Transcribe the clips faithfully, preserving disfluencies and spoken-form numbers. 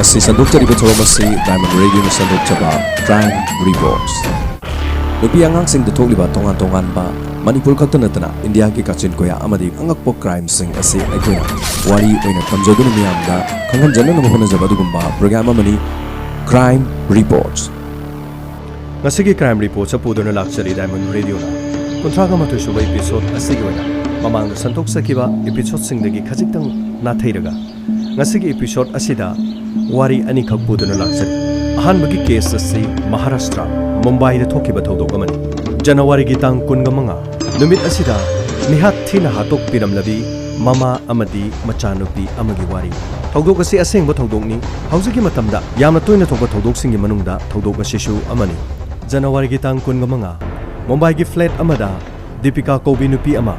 ꯁꯤ ꯁꯟꯗꯣꯛꯆꯔꯤꯕ ꯊꯧꯔꯝ ꯑꯁꯤ Diamond Radioꯅ ꯁꯟꯗꯣꯛꯆꯕ Crime Reports꯫ ꯅꯨꯄꯤ ꯑꯉꯥꯡꯁꯤꯡꯗ ꯊꯣꯛꯂꯤꯕ ꯇꯣꯉꯥꯟ ꯇꯣꯉꯥꯟꯕ, ꯃꯅꯤꯄꯨꯔ ꯈꯛꯇ ꯅꯠꯇꯅ ꯏꯟꯗꯤꯌꯥꯒꯤ ꯀꯥꯆꯤꯟ ꯀꯣꯌꯥ ꯑꯃꯗꯤ ꯑꯉꯛꯄ crimeꯁꯤꯡ ꯑꯁꯤ ꯑꯩꯈꯣꯏꯅ ꯋꯥꯔꯤ ꯑꯣꯏꯅ ꯊꯝꯖꯗꯨꯅ ꯃꯤꯌꯥꯝꯗ ꯈꯪꯍꯟꯖꯅꯅꯕ ꯍꯣꯠꯅꯖꯕ ꯑꯗꯨꯒꯨꯝꯕ program ꯑꯃꯅꯤ Crime Reports꯫ ꯉꯁꯤꯒꯤ Crime Reportsꯇ ꯄꯨꯗꯨꯅ ꯂꯥꯛꯆꯔꯤ Diamond Radioꯅ꯫ ꯀꯨꯟꯊ꯭ꯔꯥꯒ ꯃꯥꯊꯣꯏ ꯁꯨꯕ episodeꯁꯤꯒꯤ ꯑꯣꯏꯅ ꯃꯃꯥꯡꯗ ꯁꯟꯗꯣꯛꯆꯈꯤꯕ episodeꯁꯤꯡꯗꯒꯤ ꯈꯖꯤꯛꯇꯪ ꯅꯥꯊꯩꯔꯒ, ꯉꯁꯤꯒꯤ episode ꯑꯁꯤꯗ ꯋꯥꯔꯤ ꯑꯅꯤꯈꯛ ꯄꯨꯗꯨꯅ ꯂꯥꯛꯆꯔꯤ꯫ ꯑꯍꯥꯟꯕꯒꯤ case ꯑꯁꯤ ꯃꯍꯥꯔꯥꯁꯇ꯭ꯔ, ꯃꯨꯝꯕꯥꯏꯗ ꯊꯣꯛꯈꯤꯕ ꯊꯧꯗꯣꯛ ꯑꯃꯅꯤ꯫ ꯖꯅꯋꯥꯔꯤꯒꯤ ꯇꯥꯡ ꯀꯨꯟꯒ ꯃꯉꯥ, ꯅꯨꯃꯤꯠ ꯑꯁꯤꯗ ꯃꯤꯍꯥꯠ ꯊꯤꯅ ꯍꯥꯠꯇꯣꯛꯄꯤꯔꯝꯂꯕꯤ ꯃꯃꯥ ꯑꯃꯗꯤ ꯃꯆꯥꯅꯨꯄꯤ ꯑꯃꯒꯤ ꯋꯥꯔꯤ꯫ ꯊꯧꯗꯣꯛ ꯑꯁꯤ ꯑꯁꯦꯡꯕ ꯊꯧꯗꯣꯛꯅꯤ꯫ ꯍꯧꯖꯤꯛꯀꯤ ꯃꯇꯝꯗ ꯌꯥꯝꯅ ꯇꯣꯏꯅ ꯊꯣꯛꯄ ꯊꯧꯗꯣꯛꯁꯤꯡꯒꯤ ꯃꯅꯨꯡꯗ ꯊꯧꯗꯣꯛ ꯑꯁꯤꯁꯨ ꯑꯃꯅꯤ꯫ ꯖꯅꯋꯥꯔꯤꯒꯤ ꯇꯥꯡ ꯀꯨꯟꯒ ꯃꯉꯥ, ꯃꯨꯝꯕꯥꯏꯒꯤ flat ꯑꯃꯗ ꯗꯤꯄꯤꯀꯥ ꯀꯧꯕꯤ ꯅꯨꯄꯤ ꯑꯃ,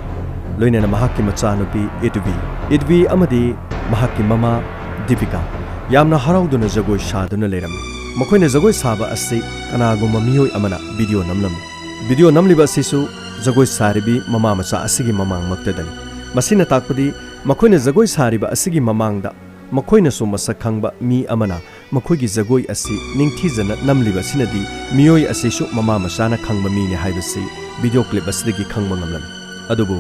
ꯂꯣꯏꯅꯅ ꯃꯍꯥꯛꯀꯤ ꯃꯆꯥꯅꯨꯄꯤ ꯏꯠꯚꯤ, ꯏꯠꯚꯤ ꯑꯃꯗꯤ ꯃꯍꯥꯛꯀꯤ ꯃꯃꯥ ꯗꯤꯄꯤꯀꯥ ꯌꯥꯝꯅ ꯍꯔꯥꯎꯗꯨꯅ ꯖꯒꯣꯏ ꯁꯥꯗꯨꯅ ꯂꯩꯔꯝꯃꯤ꯫ ꯃꯈꯣꯏꯅ ꯖꯒꯣꯏ ꯁꯥꯕ ꯑꯁꯤ ꯀꯅꯥꯒꯨꯝꯕ ꯃꯤꯑꯣꯏ ꯑꯃꯅ video ꯅꯝꯂꯝꯃꯤ꯫ Video ꯅꯝꯂꯤꯕ ꯑꯁꯤꯁꯨ ꯖꯒꯣꯏ ꯁꯥꯔꯤꯕꯤ ꯃꯃꯥ ꯃꯆꯥ ꯑꯁꯤꯒꯤ ꯃꯃꯥꯡꯃꯛꯇꯗꯅꯤ꯫ ꯃꯁꯤꯅ ꯇꯥꯛꯄꯗꯤ ꯃꯈꯣꯏꯅ ꯖꯒꯣꯏ ꯁꯥꯔꯤꯕ ꯑꯁꯤꯒꯤ ꯃꯃꯥꯡꯗ ꯃꯈꯣꯏꯅꯁꯨ ꯃꯁꯛ ꯈꯪꯕ ꯃꯤ ꯑꯃꯅ ꯃꯈꯣꯏꯒꯤ ꯖꯒꯣꯏ ꯑꯁꯤ ꯅꯤꯡꯊꯤꯖꯅ ꯅꯝꯂꯤꯕ ꯑꯁꯤꯅꯗꯤ ꯃꯤꯑꯣꯏ ꯑꯁꯤꯁꯨ ꯃꯃꯥ ꯃꯆꯥꯅ ꯈꯪꯕ ꯃꯤꯅꯤ ꯍꯥꯏꯕꯁꯤ video clip ꯑꯁꯤꯗꯒꯤ ꯈꯪꯕ ꯉꯝꯂꯝꯃꯤ꯫ ꯑꯗꯨꯕꯨ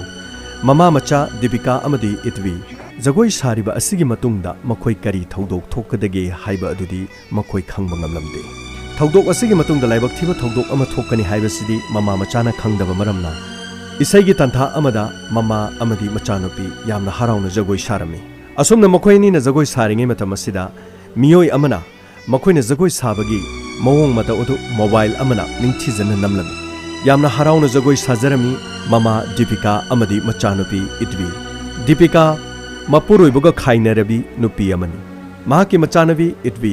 ꯃꯃꯥ ꯃꯆꯥ ꯗꯤꯄꯤꯀꯥ ꯑꯃꯗꯤ ꯏꯠꯚꯤ ꯖꯒꯣꯏ ꯁꯥꯔꯤꯕ ꯑꯁꯤꯒꯤ ꯃꯇꯨꯡꯗ ꯃꯈꯣꯏ ꯀꯔꯤ ꯊꯧꯗꯣꯛ ꯊꯣꯛꯀꯗꯒꯦ ꯍꯥꯏꯕ ꯑꯗꯨꯗꯤ ꯃꯈꯣꯏ ꯈꯪꯕ ꯉꯝꯂꯝꯗꯦ꯫ ꯊꯧꯗꯣꯛ ꯑꯁꯤꯒꯤ ꯃꯇꯨꯡꯗ ꯂꯥꯏꯕꯛ ꯊꯤꯕ ꯊꯧꯗꯣꯛ ꯑꯃ ꯊꯣꯛꯀꯅꯤ ꯍꯥꯏꯕꯁꯤꯗꯤ ꯃꯃꯥ ꯃꯆꯥꯅ ꯈꯪꯗꯕ ꯃꯔꯝꯅ, ꯏꯁꯩꯒꯤ ꯇꯥꯟꯊꯥ ꯑꯃꯗ ꯃꯃꯥ ꯑꯃꯗꯤ ꯃꯆꯥꯅꯨꯄꯤ ꯌꯥꯝꯅ ꯍꯔꯥꯎꯅ ꯖꯒꯣꯏ ꯁꯥꯔꯝꯃꯤ꯫ ꯑꯁꯨꯝꯅ ꯃꯈꯣꯏ ꯑꯅꯤꯅ ꯖꯒꯣꯏ ꯁꯥꯔꯤꯉꯩ ꯃꯇꯝ ꯑꯁꯤꯗ ꯃꯤꯑꯣꯏ ꯑꯃꯅ ꯃꯈꯣꯏꯅ ꯖꯒꯣꯏ ꯁꯥꯕꯒꯤ ꯃꯑꯣꯡ ꯃꯇꯧ ꯑꯗꯨ mobile ꯑꯃꯅ ꯅꯤꯡꯊꯤꯖꯅ ꯅꯝꯂꯝꯃꯤ꯫ ꯌꯥꯝꯅ ꯍꯔꯥꯎꯅ ꯖꯒꯣꯏ ꯁꯥꯖꯔꯝꯃꯤ ꯃꯃꯥ ꯗꯤꯄꯤꯀꯥ ꯑꯃꯗꯤ ꯃꯆꯥꯅꯨꯄꯤ ꯏꯠꯚꯤ꯫ ꯗꯤꯄꯤꯀꯥ ꯃꯄꯨꯔꯣꯏꯕꯒ ꯈꯥꯏꯅꯔꯕꯤ ꯅꯨꯄꯤ ꯑꯃꯅꯤ꯫ ꯃꯍꯥꯛꯀꯤ ꯃꯆꯥꯅꯨꯄꯤ ꯏꯠꯚꯤ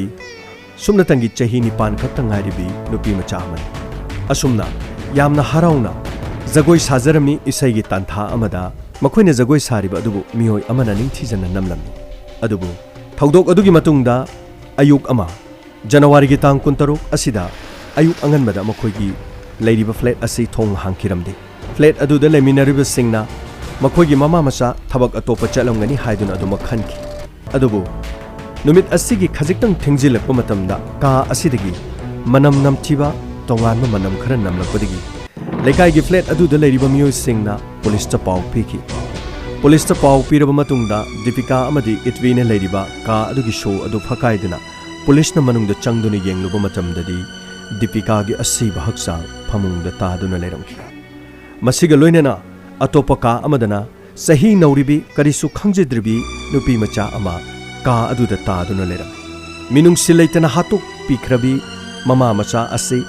ꯁꯨꯞꯅꯇꯪꯒꯤ ꯆꯍꯤ ꯅꯤꯄꯥꯟ ꯈꯛꯇ ꯉꯥꯏꯔꯤꯕꯤ ꯅꯨꯄꯤ ꯃꯆꯥ ꯑꯃꯅꯤ꯫ ꯑꯁꯨꯝꯅ ꯌꯥꯝꯅ ꯍꯔꯥꯎꯅ ꯖꯒꯣꯏ ꯁꯥꯖꯔꯝꯃꯤ꯫ ꯏꯁꯩꯒꯤ ꯇꯥꯟꯊꯥ ꯑꯃꯗ ꯃꯈꯣꯏꯅ ꯖꯒꯣꯏ ꯁꯥꯔꯤꯕ ꯑꯗꯨꯕꯨ ꯃꯤꯑꯣꯏ ꯑꯃꯅ ꯅꯤꯡꯊꯤꯖꯅ ꯅꯝꯂꯝꯃꯤ꯫ ꯑꯗꯨꯕꯨ ꯊꯧꯗꯣꯛ ꯑꯗꯨꯒꯤ ꯃꯇꯨꯡꯗ ꯑꯌꯨꯛ ꯑꯃ, ꯖꯅꯋꯥꯔꯤꯒꯤ ꯇꯥꯡ ꯀꯨꯟꯇꯔꯨꯛ ꯑꯁꯤꯗ ꯑꯌꯨꯛ ꯑꯉꯟꯕꯗ ꯃꯈꯣꯏꯒꯤ ꯂꯩꯔꯤꯕ flat ꯑꯁꯤ ꯊꯣꯡ ꯍꯥꯡꯈꯤꯔꯝꯗꯦ꯫ Flat ꯑꯗꯨꯗ ꯂꯩꯃꯤꯟꯅꯔꯤꯕꯁꯤꯡꯅ ꯃꯈꯣꯏꯒꯤ ꯃꯃꯥ ꯃꯆꯥ ꯊꯕꯛ ꯑꯇꯣꯞꯄ ꯆꯠꯂꯝꯒꯅꯤ ꯍꯥꯏꯗꯨꯅ ꯑꯗꯨꯃꯛ ꯈꯟꯈꯤ꯫ ꯑꯗꯨꯕꯨ ꯅꯨꯃꯤꯠ ꯑꯁꯤꯒꯤ ꯈꯖꯤꯛꯇꯪ ꯊꯦꯡꯖꯤꯜꯂꯛꯄ ꯃꯇꯝꯗ ꯀꯥ ꯑꯁꯤꯗꯒꯤ ꯃꯅꯝ ꯅꯝꯊꯤꯕ ꯇꯣꯉꯥꯟꯕ ꯃꯅꯝ ꯈꯔ ꯅꯝꯂꯛꯄꯗꯒꯤ ꯂꯩꯀꯥꯏꯒꯤ flat ꯑꯗꯨꯗ ꯂꯩꯔꯤꯕ ꯃꯤꯑꯣꯏꯁꯤꯡꯅ ꯄꯨꯂꯤꯁꯇ ꯄꯥꯎ ꯄꯤꯈꯤ꯫ ꯄꯨꯂꯤꯁꯇ ꯄꯥꯎ ꯄꯤꯔꯕ ꯃꯇꯨꯡꯗ ꯗꯤꯄꯤꯀꯥ ꯑꯃꯗꯤ ꯏꯠꯋꯤꯅ ꯂꯩꯔꯤꯕ ꯀꯥ ꯑꯗꯨꯒꯤ ꯁꯣ ꯑꯗꯨ ꯐꯛꯀꯥꯏꯗꯨꯅ ꯄꯨꯂꯤꯁꯅ ꯃꯅꯨꯡꯗ ꯆꯪꯗꯨꯅ ꯌꯦꯡꯂꯨꯕ ꯃꯇꯝꯗꯗꯤ ꯗꯤꯄꯤꯀꯥꯒꯤ ꯑꯁꯤꯕ ꯍꯛꯆꯥꯡ ꯐꯃꯨꯡꯗ ꯇꯥꯗꯨꯅ ꯂꯩꯔꯝꯈꯤ꯫ ꯃꯁꯤꯒ ꯂꯣꯏꯅꯅ ꯑꯇꯣꯞꯄ ꯀꯥ ꯑꯃꯗꯅ ꯆꯍꯤ ꯅꯧꯔꯤꯕꯤ, ꯀꯔꯤꯁꯨ ꯈꯪꯖꯗ꯭ꯔꯤꯕꯤ ꯅꯨꯄꯤ ꯃꯆꯥ ꯑꯃ ꯀꯥ ꯑꯗꯨꯗ ꯇꯥꯗꯨꯅ ꯂꯩꯔꯝꯃꯤ꯫ ꯃꯤꯅꯨꯡꯁꯤ ꯂꯩꯇꯅ ꯍꯥꯠꯇꯣꯛꯄꯤꯈ꯭ꯔꯕꯤ ꯃꯃꯥ ꯃꯆꯥ ꯑꯁꯤ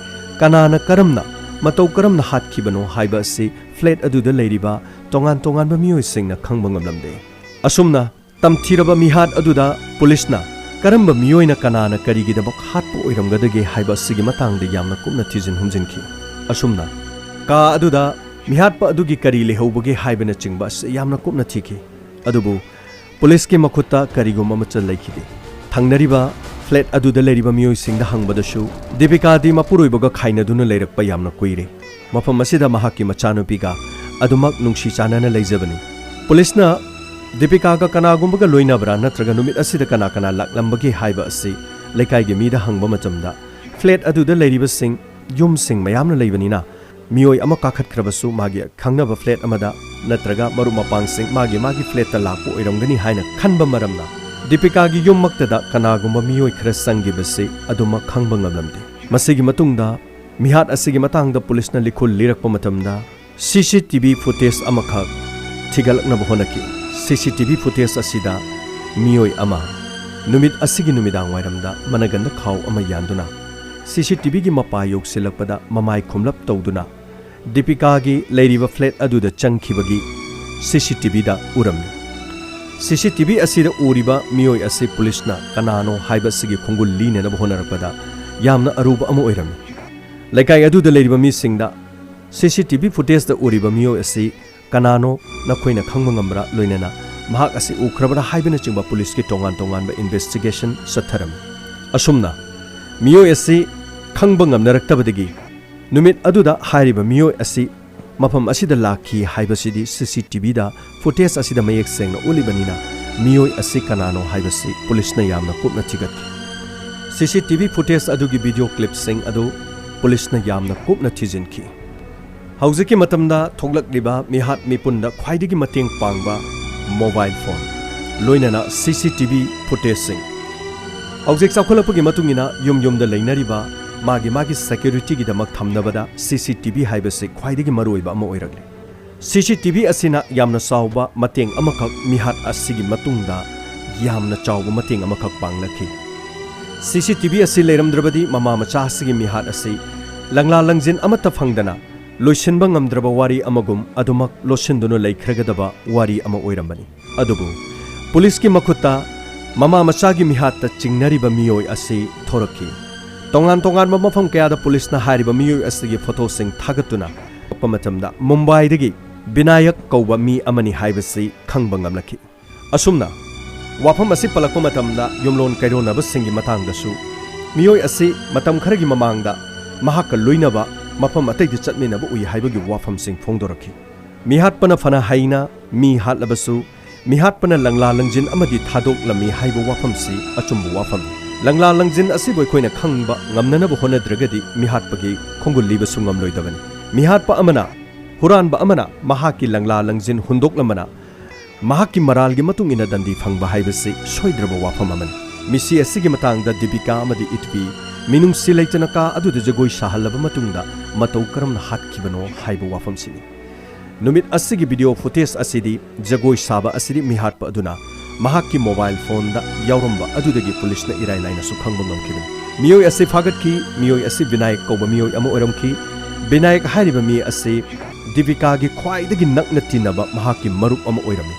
ꯀꯅꯥꯅ ꯀꯔꯝꯅ, ꯃꯇꯧ ꯀꯔꯝꯅ ꯍꯥꯠꯈꯤꯕꯅꯣ ꯍꯥꯏꯕ ꯑꯁꯤ flat ꯑꯗꯨꯗ ꯂꯩꯔꯤꯕ ꯇꯣꯉꯥꯟ ꯇꯣꯉꯥꯟꯕ ꯃꯤꯑꯣꯏꯁꯤꯡꯅ ꯈꯪꯕ ꯉꯝꯂꯝꯗꯦ꯫ ꯑꯁꯨꯝꯅ ꯇꯝꯊꯤꯔꯕ ꯃꯤꯍꯥꯠ ꯑꯗꯨꯗ ꯄꯨꯂꯤꯁꯅ ꯀꯔꯝꯕ ꯃꯤꯑꯣꯏꯅ ꯀꯅꯥꯅ ꯀꯔꯤꯒꯤꯗꯃꯛ ꯍꯥꯠꯄ ꯑꯣꯏꯔꯝꯒꯗꯒꯦ ꯍꯥꯏꯕ ꯑꯁꯤꯒꯤ ꯃꯇꯥꯡꯗ ꯌꯥꯝꯅ ꯀꯨꯞꯅ ꯊꯤꯖꯤꯟ ꯍꯨꯝꯖꯤꯟꯈꯤ꯫ ꯑꯁꯨꯝꯅ ꯀꯥ ꯑꯗꯨꯗ ꯃꯤꯍꯥꯠꯄ ꯑꯗꯨꯒꯤ ꯀꯔꯤ ꯂꯩꯍꯧꯕꯒꯦ ꯍꯥꯏꯕꯅꯆꯤꯡꯕ ꯑꯁꯤ ꯌꯥꯝꯅ ꯀꯨꯞꯅ ꯊꯤꯈꯤ꯫ ꯑꯗꯨꯕꯨ ꯄꯨꯂꯤꯁꯀꯤ ꯃꯈꯨꯠꯇ ꯀꯔꯤꯒꯨꯝꯕ ꯑꯃꯠꯇ ꯂꯩꯈꯤꯗꯦ꯫ ꯊꯪꯅꯔꯤꯕ flat ꯑꯗꯨꯗ ꯂꯩꯔꯤꯕ ꯃꯤꯑꯣꯏꯁꯤꯡꯗ ꯍꯪꯕꯗꯁꯨ ꯗꯤꯄꯤꯀꯥꯗꯤ ꯃꯄꯨꯔꯣꯏꯕꯒ ꯈꯥꯏꯅꯗꯨꯅ ꯂꯩꯔꯛꯄ ꯌꯥꯝꯅ ꯀꯨꯏꯔꯦ꯫ ꯃꯐꯝ ꯑꯁꯤꯗ ꯃꯍꯥꯛꯀꯤ ꯃꯆꯥꯅꯨꯄꯤꯒ ꯑꯗꯨꯃꯛ ꯅꯨꯡꯁꯤ ꯆꯥꯟꯅꯅ ꯂꯩꯖꯕꯅꯤ꯫ ꯄꯨꯂꯤꯁꯅ ꯗꯤꯄꯤꯀꯥꯒ ꯀꯅꯥꯒꯨꯝꯕꯒ ꯂꯣꯏꯅꯕ꯭ꯔꯥ ꯅꯠꯇ꯭ꯔꯒ ꯅꯨꯃꯤꯠ ꯑꯁꯤꯗ ꯀꯅꯥ ꯀꯅꯥ ꯂꯥꯛꯂꯝꯕꯒꯦ ꯍꯥꯏꯕ ꯑꯁꯤ ꯂꯩꯀꯥꯏꯒꯤ ꯃꯤꯗ ꯍꯪꯕ ꯃꯇꯝꯗ flat ꯑꯗꯨꯗ ꯂꯩꯔꯤꯕꯁꯤꯡ ꯌꯨꯝꯁꯤꯡ ꯃꯌꯥꯝꯅ ꯂꯩꯕꯅꯤꯅ ꯃꯤꯑꯣꯏ ꯑꯃ ꯀꯥꯈꯠꯈ꯭ꯔꯕꯁꯨ ꯃꯥꯒꯤ ꯈꯪꯅꯕ flat ꯑꯃꯗ ꯅꯠꯇ꯭ꯔꯒ ꯃꯔꯨꯞ ꯃꯄꯥꯡꯁꯤꯡ ꯃꯥꯒꯤ ꯃꯥꯒꯤ flatꯇ ꯂꯥꯛꯄ ꯑꯣꯏꯔꯝꯒꯅꯤ ꯍꯥꯏꯅ ꯈꯟꯕ ꯃꯔꯝꯅ ꯗꯤꯄꯤꯀꯥꯒꯤ ꯌꯨꯝꯃꯛꯇꯗ ꯀꯅꯥꯒꯨꯝꯕ ꯃꯤꯑꯣꯏ ꯈꯔ ꯆꯪꯈꯤꯕꯁꯤ ꯑꯗꯨꯃꯛ ꯈꯪꯕ ꯉꯝꯂꯝꯗꯦ꯫ ꯃꯁꯤꯒꯤ ꯃꯇꯨꯡꯗ ꯃꯤꯍꯥꯠ ꯑꯁꯤꯒꯤ ꯃꯇꯥꯡꯗ ꯄꯨꯂꯤꯁꯅ ꯂꯤꯈꯨꯜ ꯂꯤꯔꯛꯄ ꯃꯇꯝꯗ CCTV footage ꯑꯃꯈꯛ ꯊꯤꯒꯠꯂꯛꯅꯕ ꯍꯣꯠꯅꯈꯤ꯫ CCTV footage ꯑꯁꯤꯗ ꯃꯤꯑꯣꯏ ꯑꯃ ꯅꯨꯃꯤꯠ ꯑꯁꯤꯒꯤ ꯅꯨꯃꯤꯗꯥꯡ ꯋꯥꯏꯔꯝꯗ ꯃꯅꯒꯟꯗ ꯈꯥꯎ ꯑꯃ ꯌꯥꯟꯗꯨꯅ CCTVꯒꯤ ꯃꯄꯥ ꯌꯧꯁꯤꯜꯂꯛꯄꯗ ꯃꯃꯥꯏ ꯈꯨꯝꯂꯞ ꯇꯧꯗꯨꯅ ꯗꯤꯄꯤꯀꯥꯒꯤ ꯂꯩꯔꯤꯕ flat ꯑꯗꯨꯗ ꯆꯪꯈꯤꯕꯒꯤ CCTVꯗ ꯎꯔꯝꯃꯤ꯫ CCTV ꯑꯁꯤꯗ ꯎꯔꯤꯕ ꯃꯤꯑꯣꯏ ꯑꯁꯤ ꯄꯨꯂꯤꯁꯅ ꯀꯅꯥꯅꯣ ꯍꯥꯏꯕ ꯑꯁꯤꯒꯤ ꯈꯣꯡꯒꯨꯜ ꯂꯤꯅꯅꯕ ꯍꯣꯠꯅꯔꯛꯄꯗ ꯌꯥꯝꯅ ꯑꯔꯨꯕ ꯑꯃ ꯑꯣꯏꯔꯝꯃꯤ꯫ ꯂꯩꯀꯥꯏ ꯑꯗꯨꯗ ꯂꯩꯔꯤꯕ ꯃꯤꯁꯤꯡꯗ CCTV footageꯇ ꯎꯔꯤꯕ ꯃꯤꯑꯣꯏ ꯑꯁꯤ ꯀꯅꯥꯅꯣ, ꯅꯈꯣꯏꯅ ꯈꯪꯕ ꯉꯝꯕ꯭ꯔꯥ, ꯂꯣꯏꯅꯅ ꯃꯍꯥꯛ ꯑꯁꯤ ꯎꯈ꯭ꯔꯕ꯭ꯔꯥ ꯍꯥꯏꯕꯅꯆꯤꯡꯕ ꯄꯨꯂꯤꯁꯀꯤ ꯇꯣꯉꯥꯟ ꯇꯣꯉꯥꯟꯕ investigation ꯆꯠꯊꯔꯝꯃꯤ꯫ ꯑꯁꯨꯝꯅ ꯃꯤꯑꯣꯏ ꯑꯁꯤ ꯈꯪꯕ ꯉꯝꯅꯔꯛꯇꯕꯗꯒꯤ ꯅꯨꯃꯤꯠ ꯑꯗꯨꯗ ꯍꯥꯏꯔꯤꯕ ꯃꯤꯑꯣꯏ ꯑꯁꯤ ꯃꯐꯝ ꯑꯁꯤꯗ ꯂꯥꯛꯈꯤ ꯍꯥꯏꯕꯁꯤꯗꯤ CCTVꯗ footage ꯑꯁꯤꯗ ꯃꯌꯦꯛ ꯁꯦꯡꯅ ꯎꯠꯂꯤꯕꯅꯤꯅ ꯃꯤꯑꯣꯏ ꯑꯁꯤ ꯀꯅꯥꯅꯣ ꯍꯥꯏꯕꯁꯤ ꯄꯨꯂꯤꯁꯅ ꯌꯥꯝꯅ ꯀꯨꯞꯅ ꯊꯤꯒꯠꯈꯤ꯫ ꯁꯤ ꯁꯤ ꯇꯤ ꯚꯤ ꯐꯨꯇꯦꯖ ꯑꯗꯨꯒꯤ ꯚꯤꯗꯤꯑꯣ ꯀ꯭ꯂꯤꯞꯁꯤꯡ ꯑꯗꯨ ꯄꯨꯂꯤꯁꯅ ꯌꯥꯝꯅ ꯀꯨꯞꯅ ꯊꯤꯖꯤꯟꯈꯤ꯫ ꯍꯧꯖꯤꯛꯀꯤ ꯃꯇꯝꯗ ꯊꯣꯛꯂꯛꯂꯤꯕ ꯃꯤꯍꯥꯠ ꯃꯤꯄꯨꯟꯗ ꯈ꯭ꯋꯥꯏꯗꯒꯤ ꯃꯇꯦꯡ ꯄꯥꯡꯕ ꯃꯣꯕꯥꯏꯜ ꯐꯣꯟ, ꯂꯣꯏꯅꯅ ꯁꯤ ꯁꯤ ꯇꯤ ꯚꯤ ꯐꯨꯇꯦꯖꯁꯤꯡ꯫ ꯍꯧꯖꯤꯛ ꯆꯥꯎꯈꯠꯂꯛꯄꯒꯤ ꯃꯇꯨꯡ ꯏꯟꯅ ꯌꯨꯝ ꯌꯨꯝꯗ ꯂꯩꯅꯔꯤꯕ ꯃꯥꯒꯤ ꯃꯥꯒꯤ ꯁꯦꯀ꯭ꯌꯨꯔꯤꯇꯤꯒꯤꯗꯃꯛ ꯊꯝꯅꯕꯗ ꯁꯤ ꯁꯤ ꯇꯤ ꯚꯤ ꯍꯥꯏꯕꯁꯤ ꯈ꯭ꯋꯥꯏꯗꯒꯤ ꯃꯔꯨꯑꯣꯏꯕ ꯑꯃ ꯑꯣꯏꯔꯛꯂꯤ꯫ ꯁꯤ ꯁꯤ ꯇꯤ ꯚꯤ ꯑꯁꯤꯅ ꯌꯥꯝꯅ ꯆꯥꯎꯕ ꯃꯇꯦꯡ ꯑꯃꯈꯛ ꯃꯤꯍꯥꯠ ꯑꯁꯤꯒꯤ ꯃꯇꯨꯡꯗ ꯌꯥꯝꯅ ꯆꯥꯎꯕ ꯃꯇꯦꯡ ꯑꯃꯈꯛ ꯄꯥꯡꯂꯛꯈꯤ꯫ ꯁꯤ ꯁꯤ ꯇꯤ ꯚꯤ ꯑꯁꯤ ꯂꯩꯔꯝꯗ꯭ꯔꯕꯗꯤ ꯃꯃꯥ ꯃꯆꯥ ꯑꯁꯤꯒꯤ ꯃꯤꯍꯥꯠ ꯑꯁꯤ ꯂꯪꯂꯥ ꯂꯪꯖꯤꯟ ꯑꯃꯠꯇ ꯐꯪꯗꯅ ꯂꯣꯏꯁꯤꯟꯕ ꯉꯝꯗ꯭ꯔꯕ ꯋꯥꯔꯤ ꯑꯃꯒꯨꯝ ꯑꯗꯨꯃꯛ ꯂꯣꯠꯁꯤꯟꯗꯨꯅ ꯂꯩꯈ꯭ꯔꯒꯗꯕ ꯋꯥꯔꯤ ꯑꯃ ꯑꯣꯏꯔꯝꯕꯅꯤ꯫ ꯑꯗꯨꯕꯨ ꯄꯨꯂꯤꯁꯀꯤ ꯃꯈꯨꯠꯇ ꯃꯃꯥ ꯃꯆꯥꯒꯤ ꯃꯤꯍꯥꯠꯇ ꯆꯤꯡꯅꯔꯤꯕ ꯃꯤꯑꯣꯏ ꯑꯁꯤ ꯊꯣꯔꯛꯈꯤ꯫ ꯇꯣꯉꯥꯟ ꯇꯣꯉꯥꯟꯕ ꯃꯐꯝ ꯀꯌꯥꯗ ꯄꯨꯂꯤꯁꯅ ꯍꯥꯏꯔꯤꯕ ꯃꯤꯑꯣꯏ ꯑꯁꯤꯒꯤ ꯐꯣꯇꯣꯁꯤꯡ ꯊꯥꯒꯠꯇꯨꯅ ꯊꯣꯛꯄ ꯃꯇꯝꯗ ꯃꯨꯝꯕꯥꯏꯗꯒꯤ ꯕꯤꯅꯥꯌꯛ ꯀꯧꯕ ꯃꯤ ꯑꯃꯅꯤ ꯍꯥꯏꯕꯁꯤ ꯈꯪꯕ ꯉꯝꯂꯛꯈꯤ꯫ ꯑꯁꯨꯝꯅ ꯋꯥꯐꯝ ꯑꯁꯤ ꯄꯜꯂꯛꯄ ꯃꯇꯝꯗ ꯌꯨꯝꯂꯣꯟ ꯀꯩꯔꯣꯟꯅꯕꯁꯤꯡꯒꯤ ꯃꯇꯥꯡꯗꯁꯨ ꯃꯤꯑꯣꯏ ꯑꯁꯤ ꯃꯇꯝ ꯈꯔꯒꯤ ꯃꯃꯥꯡꯗ ꯃꯍꯥꯛꯀ ꯂꯣꯏꯅꯕ ꯃꯐꯝ ꯑꯇꯩꯗ ꯆꯠꯃꯤꯟꯅꯕ ꯎꯏ ꯍꯥꯏꯕꯒꯤ ꯋꯥꯐꯝꯁꯤꯡ ꯐꯣꯡꯗꯣꯔꯛꯈꯤ꯫ ꯃꯤꯍꯥꯠꯄꯅ ꯐꯅ ꯍꯩꯅ ꯃꯤ ꯍꯥꯠꯂꯕꯁꯨ, ꯃꯤꯍꯥꯠꯄꯅ ꯂꯪꯂꯥ ꯂꯪꯖꯤꯟ ꯑꯃꯗꯤ ꯊꯥꯗꯣꯛꯂꯝꯃꯤ ꯍꯥꯏꯕ ꯋꯥꯐꯝꯁꯤ ꯑꯆꯨꯝꯕ ꯋꯥꯐꯝꯅꯤ꯫ ꯂꯪꯂꯥ ꯂꯪꯖꯤꯟ ꯑꯁꯤꯕꯨ ꯑꯩꯈꯣꯏꯅ ꯈꯪꯕ ꯉꯝꯅꯅꯕ ꯍꯣꯠꯅꯗ꯭ꯔꯒꯗꯤ ꯃꯤꯍꯥꯠꯄꯒꯤ ꯈꯣꯡꯒꯨꯜ ꯂꯤꯕꯁꯨ ꯉꯝꯂꯣꯏꯗꯕꯅꯤ꯫ ꯃꯤꯍꯥꯠꯄ ꯑꯃꯅ, ꯍꯨꯔꯥꯟꯕ ꯑꯃꯅ ꯃꯍꯥꯛꯀꯤ ꯂꯪꯂꯥ ꯂꯪꯖꯤꯟ ꯍꯨꯟꯗꯣꯛꯂꯝꯕꯅ ꯃꯍꯥꯛꯀꯤ ꯃꯔꯥꯜꯒꯤ ꯃꯇꯨꯡ ꯏꯟꯅ ꯗꯟꯗꯤ ꯐꯪꯕ ꯍꯥꯏꯕꯁꯤ ꯁꯣꯏꯗ꯭ꯔꯕ ꯋꯥꯐꯝ ꯑꯃꯅꯤ꯫ ꯃꯤꯁꯤ ꯑꯁꯤꯒꯤ ꯃꯇꯥꯡꯗ ꯗꯤꯄꯤꯀꯥ ꯑꯃꯗꯤ ꯏꯠꯚꯤ ꯃꯤꯅꯨꯡꯁꯤ ꯂꯩꯇꯅ ꯀꯥ ꯑꯗꯨꯗ ꯖꯒꯣꯏ ꯁꯥꯍꯜꯂꯕ ꯃꯇꯨꯡꯗ ꯃꯇꯧ ꯀꯔꯝꯅ ꯍꯥꯠꯈꯤꯕꯅꯣ ꯍꯥꯏꯕ ꯋꯥꯐꯝꯁꯤꯅꯤ꯫ ꯅꯨꯃꯤꯠ ꯑꯁꯤꯒꯤ ꯚꯤꯗꯤꯑꯣ ꯐꯨꯇꯦꯖ ꯑꯁꯤꯗꯤ ꯖꯒꯣꯏ ꯁꯥꯕ ꯑꯁꯤꯗꯤ ꯃꯤꯍꯥꯠꯄ ꯑꯗꯨꯅ ꯃꯍꯥꯛꯀꯤ ꯃꯣꯕꯥꯏꯜ ꯐꯣꯟꯗ ꯌꯥꯎꯔꯝꯕ ꯑꯗꯨꯗꯒꯤ ꯄꯨꯂꯤꯁꯅ ꯏꯔꯥꯏ ꯂꯥꯏꯅꯁꯨ ꯈꯪꯕ ꯉꯝꯈꯤꯕꯅꯤ꯫ ꯃꯤꯑꯣꯏ ꯑꯁꯤ ꯐꯥꯒꯠꯈꯤ꯫ ꯃꯤꯑꯣꯏ ꯑꯁꯤ ꯕꯤꯅꯥꯌꯛ ꯀꯧꯕ ꯃꯤꯑꯣꯏ ꯑꯃ ꯑꯣꯏꯔꯝꯈꯤ꯫ ꯕꯤꯅꯥꯌꯛ ꯍꯥꯏꯔꯤꯕ ꯃꯤ ꯑꯁꯤ ꯗꯤꯄꯤꯀꯥꯒꯤ ꯈ꯭ꯋꯥꯏꯗꯒꯤ ꯅꯛꯅ ꯇꯤꯟꯅꯕ ꯃꯍꯥꯛꯀꯤ ꯃꯔꯨꯞ ꯑꯃ ꯑꯣꯏꯔꯝꯃꯤ꯫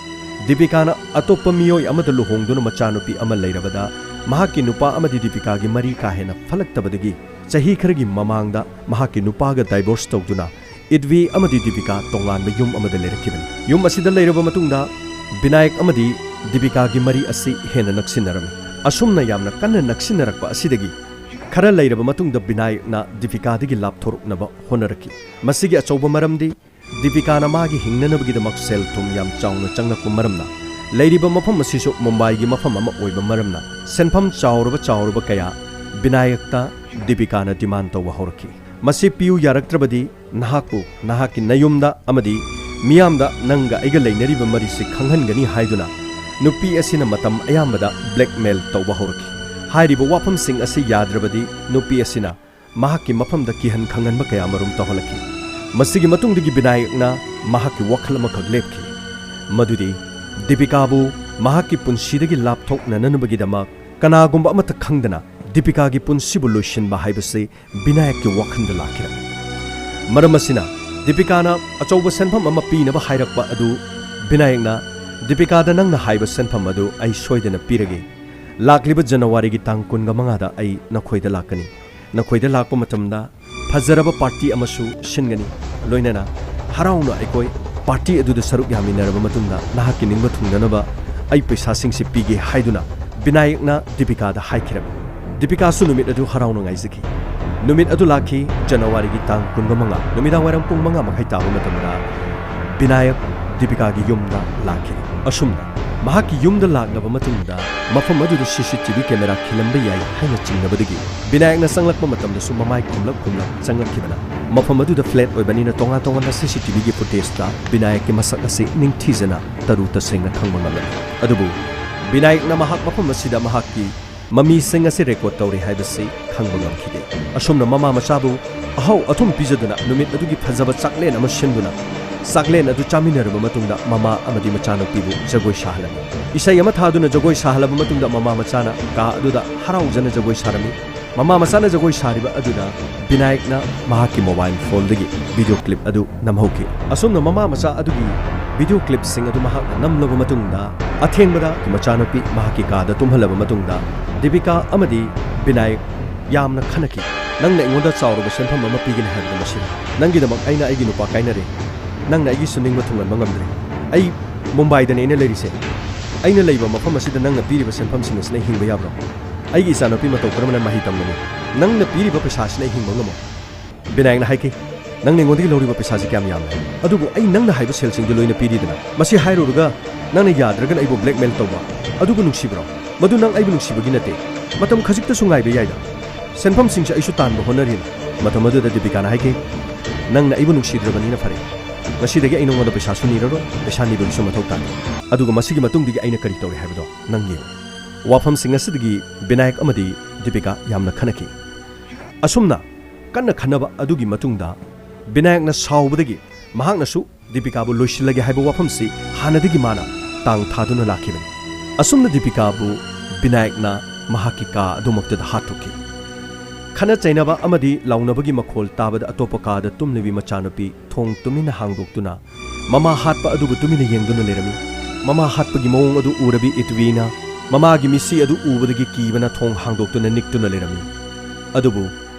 ꯗꯤꯄꯤꯀꯥꯅ ꯑꯇꯣꯞꯄ ꯃꯤꯑꯣꯏ ꯑꯃꯗ ꯂꯨꯍꯣꯡꯗꯨꯅ ꯃꯆꯥꯅꯨꯄꯤ ꯑꯃ ꯂꯩꯔꯕꯗ, ꯃꯍꯥꯛꯀꯤ ꯅꯨꯄꯥ ꯑꯃꯗꯤ ꯗꯤꯄꯤꯀꯥꯒꯤ ꯃꯔꯤ ꯀꯥ ꯍꯦꯟꯅ ꯐꯠꯂꯛꯇꯕꯗꯒꯤ ꯆꯍꯤ ꯈꯔꯒꯤ ꯃꯃꯥꯡꯗ ꯃꯍꯥꯛꯀꯤ ꯅꯨꯄꯥꯒ ꯗꯥꯏꯚꯣꯔꯁ ꯇꯧꯗꯨꯅ ꯏꯠꯚꯤ ꯑꯃꯗꯤ ꯗꯤꯄꯤꯀꯥ ꯇꯣꯉꯥꯟꯕ ꯌꯨꯝ ꯑꯃꯗ ꯂꯩꯔꯛꯈꯤꯕꯅꯤ꯫ ꯌꯨꯝ ꯑꯁꯤꯗ ꯂꯩꯔꯕ ꯃꯇꯨꯡꯗ ꯕꯤꯅꯥꯌꯛ ꯑꯃꯗꯤ ꯗꯤꯄꯤꯀꯥꯒꯤ ꯃꯔꯤ ꯑꯁꯤ ꯍꯦꯟꯅ ꯅꯛꯁꯤꯟꯅꯔꯝꯃꯤ꯫ ꯑꯁꯨꯝꯅ ꯌꯥꯝꯅ ꯀꯟꯅ ꯅꯛꯁꯤꯟꯅꯔꯛꯄ ꯑꯁꯤꯗꯒꯤ ꯈꯔ ꯂꯩꯔꯕ ꯃꯇꯨꯡꯗ ꯕꯤꯅꯥꯌꯛꯅ ꯗꯤꯄꯤꯀꯥꯗꯒꯤ ꯂꯥꯞꯊꯣꯔꯛꯅꯕ ꯍꯣꯠꯅꯔꯛꯈꯤ꯫ ꯃꯁꯤꯒꯤ ꯑꯆꯧꯕ ꯃꯔꯝꯗꯤ ꯗꯤꯄꯤꯀꯥꯅ ꯃꯥꯒꯤ ꯍꯤꯡꯅꯅꯕꯒꯤꯗꯃꯛ ꯁꯦꯜ ꯊꯨꯝ ꯌꯥꯝ ꯆꯥꯎꯅ ꯆꯪꯂꯛꯄ ꯃꯔꯝꯅ ꯂꯩꯔꯤꯕ ꯃꯐꯝ ꯑꯁꯤꯁꯨ ꯃꯨꯝꯕꯥꯏꯒꯤ ꯃꯐꯝ ꯑꯃ ꯑꯣꯏꯕ ꯃꯔꯝꯅ ꯁꯦꯟꯐꯝ ꯆꯥꯎꯔꯕ ꯆꯥꯎꯔꯕ ꯀꯌꯥ ꯕꯤꯅꯥꯌꯛꯇ ꯗꯤꯄꯤꯀꯥꯅ demand ꯇꯧꯕ ꯍꯧꯔꯛꯈꯤ꯫ "ꯃꯁꯤ ꯄꯤꯌꯨ ꯌꯥꯔꯛꯇ꯭ꯔꯕꯗꯤ ꯅꯍꯥꯛꯄꯨ ꯅꯍꯥꯛꯀꯤ ꯅꯌꯨꯝꯗ ꯑꯃꯗꯤ ꯃꯤꯌꯥꯝꯗ ꯅꯪꯒ ꯑꯩꯒ ꯂꯩꯅꯔꯤꯕ ꯃꯔꯤꯁꯤ ꯈꯪꯍꯟꯒꯅꯤ" ꯍꯥꯏꯗꯨꯅ ꯅꯨꯄꯤ ꯑꯁꯤꯅ ꯃꯇꯝ ꯑꯌꯥꯝꯕꯗ blackmail ꯇꯧꯕ ꯍꯧꯔꯛꯈꯤ꯫ ꯍꯥꯏꯔꯤꯕ ꯋꯥꯐꯝꯁꯤꯡ ꯑꯁꯤ ꯌꯥꯗ꯭ꯔꯕꯗꯤ ꯅꯨꯄꯤ ꯑꯁꯤꯅ ꯃꯍꯥꯛꯀꯤ ꯃꯐꯝꯗ ꯀꯤꯍꯟ ꯈꯪꯍꯟꯕ ꯀꯌꯥꯃꯔꯨꯝ ꯇꯧꯍꯜꯂꯛꯈꯤ꯫ ꯃꯁꯤꯒꯤ ꯃꯇꯨꯡꯗꯒꯤ ꯕꯤꯅꯥꯌꯛꯅ ꯃꯍꯥꯛꯀꯤ ꯋꯥꯈꯜ ꯑꯃꯈꯛ ꯂꯦꯞꯈꯤ, ꯃꯗꯨꯗꯤ ꯗꯤꯄꯤꯀꯥꯕꯨ ꯃꯍꯥꯛꯀꯤ ꯄꯨꯟꯁꯤꯗꯒꯤ ꯂꯥꯞꯊꯣꯛꯅꯅꯕꯒꯤꯗꯃꯛ ꯀꯅꯥꯒꯨꯝꯕ ꯑꯃꯠꯇ ꯈꯪꯗꯅ ꯗꯤꯄꯤꯀꯥꯒꯤ ꯄꯨꯟꯁꯤꯕꯨ ꯂꯣꯏꯁꯤꯟꯕ ꯍꯥꯏꯕꯁꯤ ꯕꯤꯅꯥꯌꯛꯀꯤ ꯋꯥꯈꯜꯗ ꯂꯥꯛꯈꯤꯔꯝꯃꯤ꯫ ꯃꯔꯝ ꯑꯁꯤꯅ ꯗꯤꯄꯤꯀꯥꯅ ꯑꯆꯧꯕ ꯁꯦꯟꯐꯝ ꯑꯃ ꯄꯤꯅꯕ ꯍꯥꯏꯔꯛꯄ ꯑꯗꯨ ꯕꯤꯅꯥꯌꯛꯅ, "ꯗꯤꯄꯤꯀꯥꯗ ꯅꯪꯅ ꯍꯥꯏꯕ ꯁꯦꯟꯐꯝ ꯑꯗꯨ ꯑꯩ ꯁꯣꯏꯗꯅ ꯄꯤꯔꯒꯦ꯫ ꯂꯥꯛꯂꯤꯕ ꯖꯅꯋꯥꯔꯤꯒꯤ ꯇꯥꯡ ꯀꯨꯟꯒ ꯃꯉꯥꯗ ꯑꯩ ꯅꯈꯣꯏꯗ ꯂꯥꯛꯀꯅꯤ꯫ ꯅꯈꯣꯏꯗ ꯂꯥꯛꯄ ꯃꯇꯝꯗ ꯐꯖꯔꯕ party ꯑꯃꯁꯨ ꯁꯤꯟꯒꯅꯤ꯫ ꯂꯣꯏꯅꯅ ꯍꯔꯥꯎꯅ ꯑꯩꯈꯣꯏ party ꯑꯗꯨꯗ ꯁꯔꯨꯛ ꯌꯥꯃꯤꯟꯅꯔꯕ ꯃꯇꯨꯡꯗ ꯅꯍꯥꯛꯀꯤ ꯅꯤꯡꯕ ꯊꯨꯡꯅꯅꯕ ꯑꯩ ꯄꯩꯁꯥꯁꯤꯡꯁꯤ ꯄꯤꯒꯦ" ꯍꯥꯏꯗꯨꯅ ꯕꯤꯅꯥꯌꯛꯅ ꯗꯤꯄꯤꯀꯥꯗ ꯍꯥꯏꯈꯤꯔꯝꯃꯤ꯫ ꯗꯤꯄꯤꯀꯥꯁꯨ ꯅꯨꯃꯤꯠ ꯑꯗꯨ ꯍꯔꯥꯎꯅ ꯉꯥꯏꯖꯈꯤ꯫ ꯅꯨꯃꯤꯠ ꯑꯗꯨ ꯂꯥꯛꯈꯤ, ꯖꯅꯋꯥꯔꯤꯒꯤ ꯇꯥꯡ ꯀꯨꯟꯒ ꯃꯉꯥ, ꯅꯨꯃꯤꯗꯥꯡ ꯋꯥꯏꯔꯝ ꯄꯨꯡ ꯃꯉꯥ ꯃꯈꯥꯏ ꯇꯥꯕ ꯃꯇꯝꯗ ꯕꯤꯅꯥꯌꯛ ꯗꯤꯄꯤꯀꯥꯒꯤ ꯌꯨꯝꯗ ꯂꯥꯛꯈꯤ꯫ ꯑꯁꯨꯝꯅ ꯃꯍꯥꯛꯀꯤ ꯌꯨꯝꯗ ꯂꯥꯛꯂꯕ ꯃꯇꯨꯡꯗ ꯃꯐꯝ ꯑꯗꯨꯗ CCTV camera ꯈꯤꯜꯂꯝꯕ ꯌꯥꯏ ꯍꯥꯏꯅ ꯆꯤꯡꯅꯕꯗꯒꯤ ꯕꯤꯅꯥꯌꯛꯅ ꯆꯪꯂꯛꯄ ꯃꯇꯝꯗꯁꯨ ꯃꯃꯥꯏ ꯈꯨꯝꯂꯞ ꯈꯨꯝꯂꯞ ꯆꯪꯂꯛꯈꯤꯕꯅ ꯃꯐꯝ ꯑꯗꯨꯗ flat ꯑꯣꯏꯕꯅꯤꯅ ꯇꯣꯉꯥꯟ ꯇꯣꯉꯥꯟꯕ CCTVꯒꯤ footageꯇ ꯕꯤꯅꯥꯌꯛꯀꯤ ꯃꯁꯛ ꯑꯁꯤ ꯅꯤꯡꯊꯤꯖꯅ ꯇꯔꯨ ꯇꯁꯦꯡꯅ ꯈꯪꯕ ꯉꯝꯂꯝꯃꯤ꯫ ꯑꯗꯨꯕꯨ ꯕꯤꯅꯥꯌꯛꯅ ꯃꯍꯥꯛ ꯃꯐꯝ ꯑꯁꯤꯗ ꯃꯍꯥꯛꯀꯤ ꯃꯃꯤꯁꯤꯡ ꯑꯁꯤ record ꯇꯧꯔꯤ ꯍꯥꯏꯕꯁꯤ ꯈꯪꯕ ꯉꯝꯈꯤꯗꯦ꯫ ꯑꯁꯨꯝꯅ ꯃꯃꯥ ꯃꯆꯥꯕꯨ ꯑꯍꯧ ꯑꯊꯨꯝ ꯄꯤꯖꯗꯨꯅ ꯅꯨꯃꯤꯠ ꯑꯗꯨꯒꯤ ꯐꯖꯕ ꯆꯥꯛꯂꯦꯟ ꯑꯃ ꯁꯤꯟꯗꯨꯅ ꯆꯥꯛꯂꯦꯟ ꯑꯗꯨ ꯆꯥꯃꯤꯟꯅꯔꯕ ꯃꯇꯨꯡꯗ ꯃꯃꯥ ꯑꯃꯗꯤ ꯃꯆꯥꯅꯨꯄꯤꯕꯨ ꯖꯒꯣꯏ ꯁꯥꯍꯜꯂꯝꯃꯤ꯫ ꯏꯁꯩ ꯑꯃ ꯊꯥꯗꯨꯅ ꯖꯒꯣꯏ ꯁꯥꯍꯜꯂꯕ ꯃꯇꯨꯡꯗ ꯃꯃꯥ ꯃꯆꯥꯅ ꯀꯥ ꯑꯗꯨꯗ ꯍꯔꯥꯎꯖꯅ ꯖꯒꯣꯏ ꯁꯥꯔꯝꯃꯤ꯫ ꯃꯃꯥ ꯃꯆꯥꯅ ꯖꯒꯣꯏ ꯁꯥꯔꯤꯕ ꯑꯗꯨꯗ ꯕꯤꯅꯥꯌꯛꯅ ꯃꯍꯥꯛꯀꯤ mobile phoneꯗꯒꯤ video clip ꯑꯗꯨ ꯅꯝꯍꯧꯈꯤ꯫ ꯑꯁꯨꯝꯅ ꯃꯃꯥ ꯃꯆꯥ ꯑꯗꯨꯒꯤ video clipꯁꯤꯡ ꯑꯗꯨ ꯃꯍꯥꯛꯅ ꯅꯝꯂꯕ ꯃꯇꯨꯡꯗ, ꯑꯊꯦꯡꯕꯗ ꯃꯆꯥꯅꯨꯄꯤ ꯃꯍꯥꯛꯀꯤ ꯀꯥꯗ ꯇꯨꯝꯍꯜꯂꯕ ꯃꯇꯨꯡꯗ, ꯗꯤꯄꯤꯀꯥ ꯑꯃꯗꯤ ꯕꯤꯅꯥꯌꯛ ꯌꯥꯝꯅ ꯈꯟꯅꯈꯤ꯫ "ꯅꯪꯅ ꯑꯩꯉꯣꯟꯗ ꯆꯥꯎꯔꯕ ꯁꯦꯟꯐꯝ ꯑꯃ ꯄꯤꯒꯅꯤ ꯍꯥꯏꯕꯗꯨ ꯃꯁꯤꯅꯤ꯫ ꯅꯪꯒꯤꯗꯃꯛ ꯑꯩꯅ ꯑꯩꯒꯤ ꯅꯨꯄꯥ ꯀꯥꯏꯅꯔꯦ꯫ ꯅꯪꯅ ꯑꯩꯒꯤꯁꯨ ꯅꯤꯡꯕ ꯊꯨꯡꯍꯟꯕ ꯉꯝꯗ꯭ꯔꯦ꯫ ꯑꯩ ꯃꯨꯝꯕꯥꯏꯗꯅꯦ ꯑꯩꯅ ꯂꯩꯔꯤꯁꯦ꯫ ꯑꯩꯅ ꯂꯩꯕ ꯃꯐꯝ ꯑꯁꯤꯗ ꯅꯪꯅ ꯄꯤꯔꯤꯕ ꯁꯦꯟꯐꯝꯁꯤꯡ ꯑꯁꯤꯅ ꯍꯤꯡꯕ ꯌꯥꯕ꯭ꯔꯣ? ꯑꯩꯒꯤ ꯏꯆꯥꯅꯨꯄꯤ ꯃꯇꯧ ꯀꯔꯝꯅ ꯃꯍꯩ ꯇꯝꯒꯅꯤ? ꯅꯪꯅ ꯄꯤꯔꯤꯕ ꯄꯩꯁꯥ ꯑꯁꯤꯅ ꯑꯩ ꯍꯤꯡꯕ ꯉꯝꯃꯣꯏ꯫" ꯕꯤꯅꯥꯌꯛꯅ ꯍꯥꯏꯈꯤ, ꯅꯪꯅ ꯑꯩꯉꯣꯟꯗꯒꯤ ꯂꯧꯔꯤꯕ ꯄꯩꯁꯥꯁꯤ ꯀꯌꯥꯝ ꯌꯥꯝꯂꯦ? ꯑꯗꯨꯕꯨ ꯑꯩ ꯅꯪꯅ ꯍꯥꯏꯕ ꯁꯦꯜꯁꯤꯡꯗꯨ ꯂꯣꯏꯅ ꯄꯤꯔꯤꯗꯅ꯫ ꯃꯁꯤ ꯍꯥꯏꯔꯨꯔꯒ ꯅꯪꯅ ꯌꯥꯗ꯭ꯔꯒꯅ ꯑꯩꯕꯨ blackmail ꯇꯧꯕ, ꯑꯗꯨꯕꯨ ꯅꯨꯡꯁꯤꯕ꯭ꯔꯣ? ꯃꯗꯨ ꯅꯪ ꯑꯩꯕꯨ ꯅꯨꯡꯁꯤꯕꯒꯤ ꯅꯠꯇꯦ꯫ ꯃꯇꯝ ꯈꯖꯤꯛꯇꯁꯨ ꯉꯥꯏꯕ ꯌꯥꯏꯗ꯫ ꯁꯦꯟꯐꯝꯁꯤꯡꯁꯦ ꯑꯩꯁꯨ ꯇꯥꯟꯕ ꯍꯣꯠꯅꯔꯤꯅꯤ꯫ ꯃꯇꯝ ꯑꯗꯨꯗ ꯗꯤꯄꯤꯀꯥꯅ ꯍꯥꯏꯈꯤ, "ꯅꯪꯅ ꯑꯩꯕꯨ ꯅꯨꯡꯁꯤꯗ꯭ꯔꯕꯅꯤꯅ ꯐꯔꯦ꯫ ꯉꯁꯤꯗꯒꯤ ꯑꯩ ꯅꯉꯣꯟꯗ ꯄꯩꯁꯥꯁꯨ ꯅꯤꯔꯔꯣꯏ, ꯄꯩꯁꯥ ꯅꯤꯕꯒꯤꯁꯨ ꯃꯊꯧ ꯇꯥꯗꯦ꯫ ꯑꯗꯨꯒ ꯃꯁꯤꯒꯤ ꯃꯇꯨꯡꯗꯒꯤ ꯑꯩꯅ ꯀꯔꯤ ꯇꯧꯔꯦ ꯍꯥꯏꯕꯗꯣ ꯅꯪ ꯌꯦꯡꯉꯨ"꯫ ꯋꯥꯐꯝꯁꯤꯡ ꯑꯁꯤꯗꯒꯤ ꯕꯤꯅꯥꯌꯛ ꯑꯃꯗꯤ ꯗꯤꯄꯤꯀꯥ ꯌꯥꯝꯅ ꯈꯟꯅꯈꯤ꯫ ꯑꯁꯨꯝꯅ ꯀꯟꯅ ꯈꯟꯅꯕ ꯑꯗꯨꯒꯤ ꯃꯇꯨꯡꯗ ꯕꯤꯅꯥꯌꯛꯅ ꯁꯥꯎꯕꯗꯒꯤ ꯃꯍꯥꯛꯅꯁꯨ ꯗꯤꯄꯤꯀꯥꯕꯨ ꯂꯣꯏꯁꯤꯜꯂꯒꯦ ꯍꯥꯏꯕ ꯋꯥꯐꯝꯁꯤ ꯍꯥꯟꯅꯗꯒꯤ ꯃꯥꯅ ꯇꯥꯡ ꯊꯥꯗꯨꯅ ꯂꯥꯛꯈꯤꯕꯅꯤ꯫ ꯑꯁꯨꯝꯅ ꯗꯤꯄꯤꯀꯥꯕꯨ ꯕꯤꯅꯥꯌꯛꯅ ꯃꯍꯥꯛꯀꯤ ꯀꯥ ꯑꯗꯨꯃꯛꯇꯗ ꯍꯥꯠꯇꯣꯛꯈꯤ꯫ ꯈꯠꯅ ꯆꯩꯅꯕ ꯑꯃꯗꯤ ꯂꯥꯎꯅꯕꯒꯤ ꯃꯈꯣꯜ ꯇꯥꯕꯗ ꯑꯇꯣꯞꯄ ꯀꯥꯗ ꯇꯨꯝꯂꯤꯕꯤ ꯃꯆꯥꯅꯨꯄꯤ ꯊꯣꯡ ꯇꯨꯃꯤꯟꯅ ꯍꯥꯡꯗꯣꯛꯇꯨꯅ ꯃꯃꯥ ꯍꯥꯠꯄ ꯑꯗꯨꯕꯨ ꯇꯨꯃꯤꯟꯅ ꯌꯦꯡꯗꯨꯅ ꯂꯩꯔꯝꯃꯤ꯫ ꯃꯃꯥ ꯍꯥꯠꯄꯒꯤ ꯃꯑꯣꯡ ꯑꯗꯨ ꯎꯔꯕꯤ ꯏꯠꯋꯤꯅ ꯃꯃꯥꯒꯤ ꯃꯤꯠꯁꯤ ꯑꯗꯨ ꯎꯕꯗꯒꯤ ꯀꯤꯕꯅ ꯊꯣꯡ ꯍꯥꯡꯗꯣꯛꯇꯨꯅ ꯅꯤꯛꯇꯨꯅ ꯂꯩꯔꯝꯃꯤ꯫ ꯑꯗꯨꯕꯨ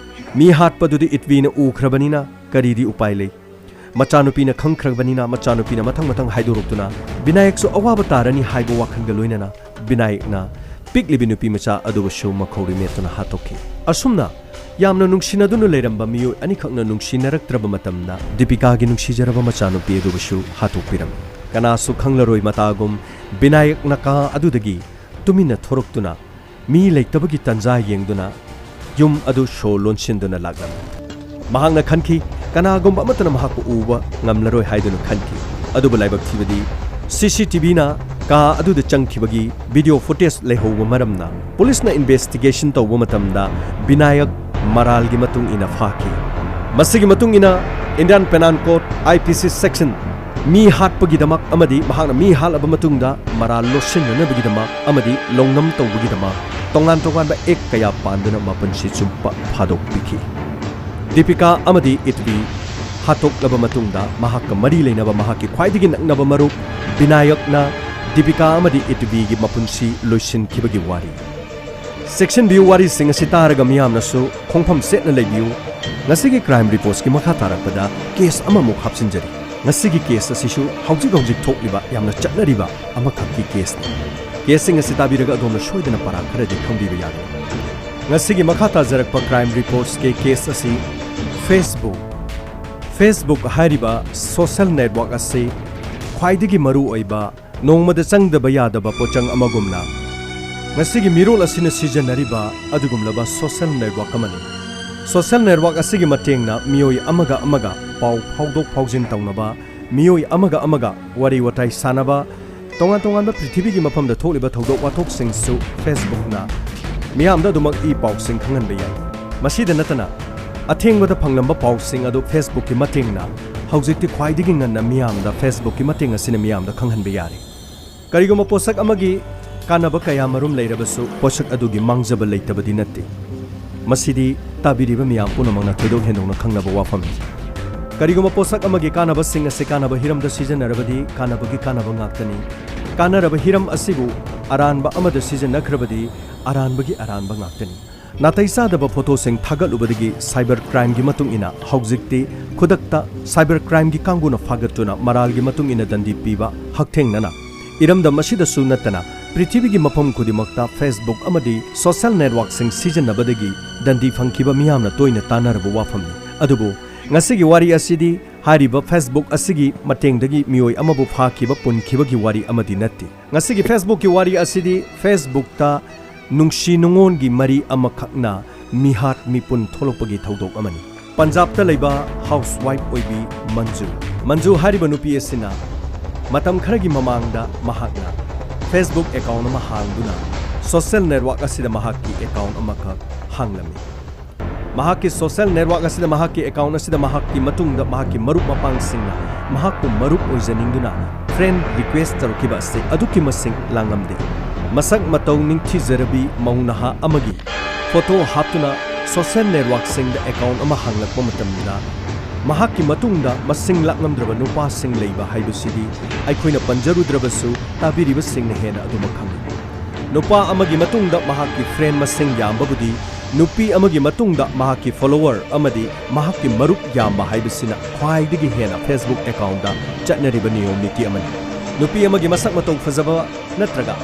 ꯃꯤ ꯍꯥꯠꯄꯗꯨꯗꯤ ꯏꯠꯋꯤꯅ ꯎꯈ꯭ꯔꯕꯅꯤꯅ ꯀꯔꯤꯗꯤ ꯎꯄꯥꯏ ꯂꯩ? ꯃꯆꯥꯅꯨꯄꯤꯅ ꯈꯪꯈ꯭ꯔꯕꯅꯤꯅ ꯃꯆꯥꯅꯨꯄꯤꯅ ꯃꯊꯪ ꯃꯊꯪ ꯍꯥꯏꯗꯣꯔꯛꯇꯨꯅ ꯕꯤꯅꯥꯌꯛꯁꯨ ꯑꯋꯥꯕ ꯇꯥꯔꯅꯤ ꯍꯥꯏꯕ ꯋꯥꯈꯜꯒ ꯂꯣꯏꯅꯅ ꯕꯤꯅꯥꯌꯛꯅ ꯄꯤꯛꯂꯤꯕꯤ ꯅꯨꯄꯤ ꯃꯆꯥ ꯑꯗꯨꯕꯨꯁꯨ ꯃꯈꯧꯔꯤ ꯃꯦꯠꯇꯨꯅ ꯍꯥꯠꯇꯣꯛꯈꯤ꯫ ꯑꯁꯨꯝꯅ ꯌꯥꯝꯅ ꯅꯨꯡꯁꯤꯅꯗꯨꯅ ꯂꯩꯔꯝꯕ ꯃꯤꯑꯣꯏ ꯑꯅꯤꯈꯛꯅ ꯅꯨꯡꯁꯤꯅꯔꯛꯇ꯭ꯔꯕ ꯃꯇꯝꯗ ꯗꯤꯄꯤꯀꯥꯒꯤ ꯅꯨꯡꯁꯤꯖꯔꯕ ꯃꯆꯥꯅꯨꯄꯤ ꯑꯗꯨꯕꯨꯁꯨ ꯍꯥꯠꯇꯣꯛꯄꯤꯔꯝꯃꯤ꯫ ꯀꯅꯥꯁꯨ ꯈꯪꯂꯔꯣꯏ ꯃꯇꯥꯒꯨꯝ ꯕꯤꯅꯥꯌꯛꯅ ꯀꯥ ꯑꯗꯨꯗꯒꯤ ꯇꯨꯃꯤꯟꯅ ꯊꯣꯔꯛꯇꯨꯅ ꯃꯤ ꯂꯩꯇꯕꯒꯤ ꯇꯟꯖꯥ ꯌꯦꯡꯗꯨꯅ ꯌꯨꯝ ꯑꯗꯨ ꯁꯣ ꯂꯣꯟꯁꯤꯟꯗꯨꯅ ꯂꯥꯛꯂꯝꯃꯤ꯫ ꯃꯍꯥꯛꯅ ꯈꯟꯈꯤ, ꯀꯅꯥꯒꯨꯝꯕ ꯑꯃꯠꯇꯅ ꯃꯍꯥꯛꯄꯨ ꯎꯕ ꯉꯝꯂꯔꯣꯏ ꯍꯥꯏꯗꯨꯅ ꯈꯟꯈꯤ꯫ ꯑꯗꯨꯕꯨ ꯂꯥꯏꯕꯛ ꯊꯤꯕꯗꯤ, ꯁꯤ ꯁꯤ ꯇꯤ ꯚꯤꯅ ꯀꯥ ꯑꯗꯨꯗ ꯆꯪꯈꯤꯕꯒꯤ video footage ꯂꯩꯍꯧꯕ ꯃꯔꯝꯅ, ꯄꯨꯂꯤꯁꯅ investigation ꯇꯧꯕ ꯃꯇꯝꯗ ꯕꯤꯅꯥꯌꯛ ꯃꯔꯥꯜꯒꯤ ꯃꯇꯨꯡ ꯏꯟꯅ ꯐꯥꯈꯤ꯫ ꯃꯁꯤꯒꯤ ꯃꯇꯨꯡ ꯏꯟꯅ Indian Penal Code, I P C section, ꯃꯤ ꯍꯥꯠꯄꯒꯤꯗꯃꯛ ꯑꯃꯗꯤ ꯃꯍꯥꯛꯅ ꯃꯤ ꯍꯥꯠꯂꯕ ꯃꯇꯨꯡꯗ ꯃꯔꯥꯜ ꯂꯣꯠꯁꯤꯟꯅꯅꯕꯒꯤꯗꯃꯛ ꯑꯃꯗꯤ ꯂꯧꯅꯝ ꯇꯧꯕꯒꯤꯗꯃꯛ ꯇꯣꯉꯥꯟ ꯇꯣꯉꯥꯟꯕ act ꯀꯌꯥ ꯄꯥꯟꯗꯨꯅ ꯃꯄꯨꯟꯁꯤ ꯆꯨꯞꯄ ꯐꯥꯗꯣꯛꯄꯤꯈꯤ꯫ ꯗꯤꯄꯤꯀꯥ ꯑꯃꯗꯤ ꯏꯠꯋꯤ ꯍꯥꯠꯇꯣꯛꯂꯕ ꯃꯇꯨꯡꯗ ꯃꯍꯥꯛꯀ ꯃꯔꯤ ꯂꯩꯅꯕ ꯃꯍꯥꯛꯀꯤ ꯈ꯭ꯋꯥꯏꯗꯒꯤ ꯅꯛꯅꯕ ꯃꯔꯨꯞ ꯕꯤꯅꯥꯌꯛꯅ ꯗꯤꯄꯤꯀꯥ ꯑꯃꯗꯤ ꯏꯠꯋꯤꯒꯤ ꯃꯄꯨꯟꯁꯤ ꯂꯣꯏꯁꯤꯟꯈꯤꯕꯒꯤ ꯋꯥꯔꯤ꯫ ꯁꯦꯛꯁꯟ ꯕꯤꯌꯨ ꯋꯥꯔꯤꯁꯤꯡ ꯑꯁꯤ ꯇꯥꯔꯒ ꯃꯤꯌꯥꯝꯅꯁꯨ ꯈꯣꯡꯐꯝ ꯆꯦꯠꯅ ꯂꯩꯕꯤꯌꯨ꯫ ꯉꯁꯤꯒꯤ Crime Reportsꯀꯤ ꯃꯈꯥ ꯇꯥꯔꯛꯄꯗ case ꯑꯃꯃꯨꯛ ꯍꯥꯞꯆꯤꯟꯖꯔꯤ꯫ ꯉꯁꯤꯒꯤ case ꯑꯁꯤꯁꯨ ꯍꯧꯖꯤꯛ ꯍꯧꯖꯤꯛ ꯊꯣꯛꯂꯤꯕ ꯌꯥꯝꯅ ꯆꯠꯅꯔꯤꯕ ꯑꯃꯈꯛꯀꯤ caseꯅꯤ꯫ Caseꯁꯤꯡ ꯑꯁꯤ ꯇꯥꯕꯤꯔꯒ ꯑꯗꯣꯝꯅ ꯁꯣꯏꯗꯅ ꯄꯔꯥ ꯈꯔꯗꯤ ꯈꯪꯕꯤꯕ ꯌꯥꯒꯅꯤ꯫ ꯉꯁꯤꯒꯤ ꯃꯈꯥ ꯇꯥꯖꯔꯛꯄ Crime Reportsꯀꯤ case ꯑꯁꯤ Facebook, Facebook ꯍꯥꯏꯔꯤꯕ social network ꯑꯁꯤ ꯈ꯭ꯋꯥꯏꯗꯒꯤ ꯃꯔꯨ ꯑꯣꯏꯕ, ꯅꯣꯡꯃꯗ ꯆꯪꯗꯕ ꯌꯥꯗꯕ ꯄꯣꯠꯆꯪ ꯑꯃꯒꯨꯝꯅ ꯉꯁꯤꯒꯤ ꯃꯤꯔꯣꯜ ꯑꯁꯤꯅ ꯁꯤꯖꯤꯟꯅꯔꯤꯕ ꯑꯗꯨꯒꯨꯝꯂꯕ social network ꯑꯃꯅꯤ꯫ Social network ꯑꯁꯤꯒꯤ ꯃꯇꯦꯡꯅ ꯃꯤꯑꯣꯏ ꯑꯃꯒ ꯑꯃꯒ ꯄꯥꯎ ꯐꯥꯎꯗꯣꯛ ꯐꯥꯎꯖꯤꯟ ꯇꯧꯅꯕ, ꯃꯤꯑꯣꯏ ꯑꯃꯒ ꯑꯃꯒ ꯋꯥꯔꯤ ꯋꯥꯇꯥꯏ ꯁꯥꯟꯅꯕ, ꯇꯣꯉꯥꯟ ꯇꯣꯉꯥꯟꯕ ꯄ꯭ꯔꯤꯊꯤꯕꯤꯒꯤ ꯃꯐꯝꯗ ꯊꯣꯛꯂꯤꯕ ꯊꯧꯗꯣꯛ ꯋꯥꯊꯣꯛꯁꯤꯡꯁꯨ Facebookꯅ ꯃꯤꯌꯥꯝꯗ ꯑꯗꯨꯃꯛ ꯏ ꯄꯥꯎꯁꯤꯡ ꯈꯪꯍꯟꯕ ꯌꯥꯏ꯫ ꯃꯁꯤꯗ ꯅꯠꯇꯅ, ꯑꯊꯦꯡꯕꯗ ꯐꯪꯂꯝꯕ ꯄꯥꯎꯁꯤꯡ ꯑꯗꯨ Facebookꯀꯤ ꯃꯇꯦꯡꯅ ꯍꯧꯖꯤꯛꯇꯤ ꯈ꯭ꯋꯥꯏꯗꯒꯤ ꯉꯟꯅ ꯃꯤꯌꯥꯝꯗ, Facebookꯀꯤ ꯃꯇꯦꯡ ꯑꯁꯤꯅ ꯃꯤꯌꯥꯝꯗ ꯈꯪꯍꯟꯕ ꯌꯥꯔꯦ꯫ ꯀꯔꯤꯒꯨꯝꯕ ꯄꯣꯠꯁꯛ ꯑꯃꯒꯤ ꯀꯥꯟꯅꯕ ꯀꯌꯥ ꯃꯔꯨꯝ ꯂꯩꯔꯕꯁꯨ, ꯄꯣꯠꯁꯛ ꯑꯗꯨꯒꯤ ꯃꯥꯡꯖꯕ ꯂꯩꯇꯕꯗꯤ ꯅꯠꯇꯦ꯫ ꯃꯁꯤꯗꯤ ꯇꯥꯕꯤꯔꯤꯕ ꯃꯤꯌꯥꯝ ꯄꯨꯝꯅꯃꯛꯅ ꯊꯣꯏꯗꯣꯛ ꯍꯦꯟꯗꯣꯛꯅ ꯈꯪꯂꯕ ꯋꯥꯐꯝꯅꯤ꯫ ꯀꯔꯤꯒꯨꯝꯕ ꯄꯣꯠꯁꯛ ꯑꯃꯒꯤ ꯀꯥꯟꯅꯕꯁꯤꯡ ꯑꯁꯤ ꯀꯥꯟꯅꯕ ꯍꯤꯔꯝꯗ ꯁꯤꯖꯤꯟꯅꯔꯕꯗꯤ, ꯀꯥꯟꯅꯕꯒꯤ ꯀꯥꯟꯅꯕ ꯉꯥꯛꯇꯅꯤ꯫ ꯀꯥꯟꯅꯔꯕ ꯍꯤꯔꯝ ꯑꯁꯤꯕꯨ ꯑꯔꯥꯟꯕ ꯑꯃꯗ ꯁꯤꯖꯤꯟꯅꯈ꯭ꯔꯕꯗꯤ, ꯑꯔꯥꯟꯕꯒꯤ ꯑꯔꯥꯟꯕ ꯉꯥꯛꯇꯅꯤ꯫ ꯅꯥꯇꯩ ꯆꯥꯗꯕ ꯐꯣꯇꯣꯁꯤꯡ ꯊꯥꯒꯠꯂꯨꯕꯗꯒꯤ cyber crimeꯒꯤ ꯃꯇꯨꯡ ꯏꯟꯅ ꯍꯧꯖꯤꯛꯇꯤ ꯈꯨꯗꯛꯇ cyber crimeꯒꯤ ꯀꯥꯡꯕꯨꯅ ꯐꯥꯒꯠꯇꯨꯅ ꯃꯔꯥꯜꯒꯤ ꯃꯇꯨꯡ ꯏꯟꯅ ꯗꯟꯗꯤ ꯄꯤꯕ ꯍꯛꯊꯦꯡꯅꯅ, ꯏꯔꯝꯗꯝ ꯑꯁꯤꯗꯁꯨ ꯅꯠꯇꯅ ꯄ꯭ꯔꯤꯊꯤꯕꯤꯒꯤ ꯃꯐꯝ ꯈꯨꯗꯤꯡꯃꯛꯇ Facebook ꯑꯃꯗꯤ social networkꯁꯤꯡ ꯁꯤꯖꯤꯟꯅꯕꯗꯒꯤ ꯗꯟꯗꯤ ꯐꯪꯈꯤꯕ ꯃꯤꯌꯥꯝꯅ ꯇꯣꯏꯅ ꯇꯥꯅꯔꯕ ꯋꯥꯐꯝꯅꯤ꯫ ꯑꯗꯨꯕꯨ ꯉꯁꯤꯒꯤ ꯋꯥꯔꯤ ꯑꯁꯤꯗꯤ ꯍꯥꯏꯔꯤꯕ Facebook ꯑꯁꯤꯒꯤ ꯃꯇꯦꯡꯗꯒꯤ ꯃꯤꯑꯣꯏ ꯑꯃꯕꯨ ꯐꯥꯈꯤꯕ, ꯄꯨꯟꯈꯤꯕꯒꯤ ꯋꯥꯔꯤ ꯑꯃꯗꯤ ꯅꯠꯇꯦ꯫ ꯉꯁꯤꯒꯤ Facebookꯀꯤ ꯋꯥꯔꯤ ꯑꯁꯤꯗꯤ Facebookꯇ ꯅꯨꯡꯁꯤ ꯅꯨꯡꯉꯣꯟꯒꯤ ꯃꯔꯤ ꯑꯃꯈꯛꯅ ꯃꯤꯍꯥꯠ ꯃꯤꯄꯨꯟ ꯊꯣꯛꯂꯛꯄꯒꯤ ꯊꯧꯗꯣꯛ ꯑꯃꯅꯤ꯫ ꯄꯟꯖꯥꯕꯇ ꯂꯩꯕ housewife ꯑꯣꯏꯕꯤ ꯃꯟꯖꯨ, ꯃꯟꯖꯨ ꯍꯥꯏꯔꯤꯕ ꯅꯨꯄꯤ ꯑꯁꯤꯅ ꯃꯇꯝ ꯈꯔꯒꯤ ꯃꯃꯥꯡꯗ ꯃꯍꯥꯛꯅ Facebook account ꯑꯃ ꯍꯥꯡꯗꯨꯅ social network ꯑꯁꯤꯗ ꯃꯍꯥꯛꯀꯤ account ꯑꯃꯈꯛ ꯍꯥꯡꯂꯝꯃꯤ꯫ ꯃꯍꯥꯛꯀꯤ social network ꯑꯁꯤꯗ, ꯃꯍꯥꯛꯀꯤ account ꯑꯁꯤꯗ ꯃꯍꯥꯛꯀꯤ ꯃꯇꯨꯡꯗ ꯃꯍꯥꯛꯀꯤ ꯃꯔꯨꯞ ꯃꯄꯥꯡꯁꯤꯡꯅ ꯃꯍꯥꯛꯄꯨ ꯃꯔꯨꯞ ꯑꯣꯏꯖꯅꯤꯡꯗꯨꯅ friend request ꯇꯧꯔꯛꯈꯤꯕ ꯑꯁꯤ ꯑꯗꯨꯛꯀꯤ ꯃꯁꯤꯡ ꯂꯥꯡꯂꯝꯗꯦ꯫ ꯃꯁꯛ ꯃꯇꯧ ꯅꯤꯡꯊꯤꯖꯔꯕꯤ ꯃꯧ ꯅꯍꯥ ꯑꯃꯒꯤ photo ꯍꯥꯞꯇꯨꯅ social networkꯁꯤꯡꯗ account ꯑꯃ ꯍꯥꯡꯂꯛꯄ ꯃꯇꯝꯗ, ꯃꯍꯥꯛꯀꯤ ꯃꯇꯨꯡꯗ ꯃꯁꯤꯡ ꯂꯥꯛꯂꯝꯗ꯭ꯔꯕ ꯅꯨꯄꯥꯁꯤꯡ ꯂꯩꯕ ꯍꯥꯏꯕꯁꯤꯗꯤ ꯑꯩꯈꯣꯏꯅ ꯄꯟꯖꯔꯨꯗ꯭ꯔꯕꯁꯨ, ꯇꯥꯕꯤꯔꯤꯕꯁꯤꯡꯅ ꯍꯦꯟꯅ ꯑꯗꯨꯃꯛ ꯈꯪꯏ꯫ ꯅꯨꯄꯥ ꯑꯃꯒꯤ ꯃꯇꯨꯡꯗ ꯃꯍꯥꯛꯀꯤ friend ꯃꯁꯤꯡ ꯌꯥꯝꯕꯕꯨꯗꯤ, ꯅꯨꯄꯤ ꯑꯃꯒꯤ ꯃꯇꯨꯡꯗ ꯃꯍꯥꯛꯀꯤ follower ꯑꯃꯗꯤ ꯃꯍꯥꯛꯀꯤ ꯃꯔꯨꯞ ꯌꯥꯝꯕ ꯍꯥꯏꯕꯁꯤꯅ ꯈ꯭ꯋꯥꯏꯗꯒꯤ ꯍꯦꯟꯅ Facebook accountꯇ ꯆꯠꯅꯔꯤꯕ ꯅꯤꯌꯣꯝ ꯅꯤꯇꯤ ꯑꯃꯅꯤ꯫ ꯅꯨꯄꯤ ꯑꯃꯒꯤ ꯃꯁꯛ ꯃꯇꯧ ꯐꯖꯕ ꯅꯠꯇ꯭ꯔꯒ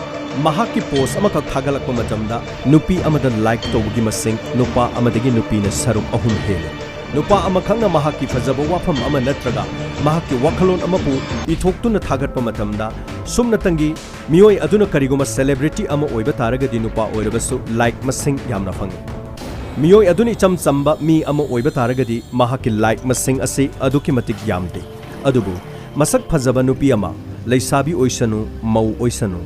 ꯃꯍꯥꯛꯀꯤ post ꯑꯃꯈꯛ ꯊꯥꯒꯠꯂꯛꯄ ꯃꯇꯝꯗ ꯅꯨꯄꯤ ꯑꯃꯗ like ꯇꯧꯕꯒꯤ ꯃꯁꯤꯡ ꯅꯨꯄꯥ ꯑꯃꯗꯒꯤ ꯅꯨꯄꯤꯅ ꯁꯔꯨꯛ ꯑꯍꯨꯝ ꯍꯦꯜꯂꯤ꯫ ꯅꯨꯄꯥ ꯑꯃꯈꯛꯅ ꯃꯍꯥꯛꯀꯤ ꯐꯖꯕ ꯋꯥꯐꯝ ꯑꯃ ꯅꯠꯇ꯭ꯔꯒ ꯃꯍꯥꯛꯀꯤ ꯋꯥꯈꯜꯂꯣꯟ ꯑꯃꯕꯨ ꯏꯊꯣꯛꯇꯨꯅ ꯊꯥꯒꯠꯄ ꯃꯇꯝꯗ, ꯁꯨꯞꯅꯇꯪꯒꯤ ꯃꯤꯑꯣꯏ ꯑꯗꯨꯅ ꯀꯔꯤꯒꯨꯝꯕ celebrity ꯑꯃ ꯑꯣꯏꯕ ꯇꯥꯔꯒꯗꯤ, ꯅꯨꯄꯥ ꯑꯣꯏꯔꯕꯁꯨ like ꯃꯁꯤꯡ ꯌꯥꯝꯅ ꯐꯪꯏ꯫ ꯃꯤꯑꯣꯏ ꯑꯗꯨꯅ ꯏꯆꯝ ꯆꯝꯕ ꯃꯤ ꯑꯃ ꯑꯣꯏꯕ ꯇꯥꯔꯒꯗꯤ, ꯃꯍꯥꯛꯀꯤ like ꯃꯁꯤꯡ ꯑꯁꯤ ꯑꯗꯨꯛꯀꯤ ꯃꯇꯤꯛ ꯌꯥꯝꯗꯦ꯫ ꯑꯗꯨꯕꯨ ꯃꯁꯛ ꯐꯖꯕ ꯅꯨꯄꯤ ꯑꯃ, ꯂꯩꯁꯥꯕꯤ ꯑꯣꯏꯁꯅꯨ, ꯃꯧ ꯑꯣꯏꯁꯅꯨ,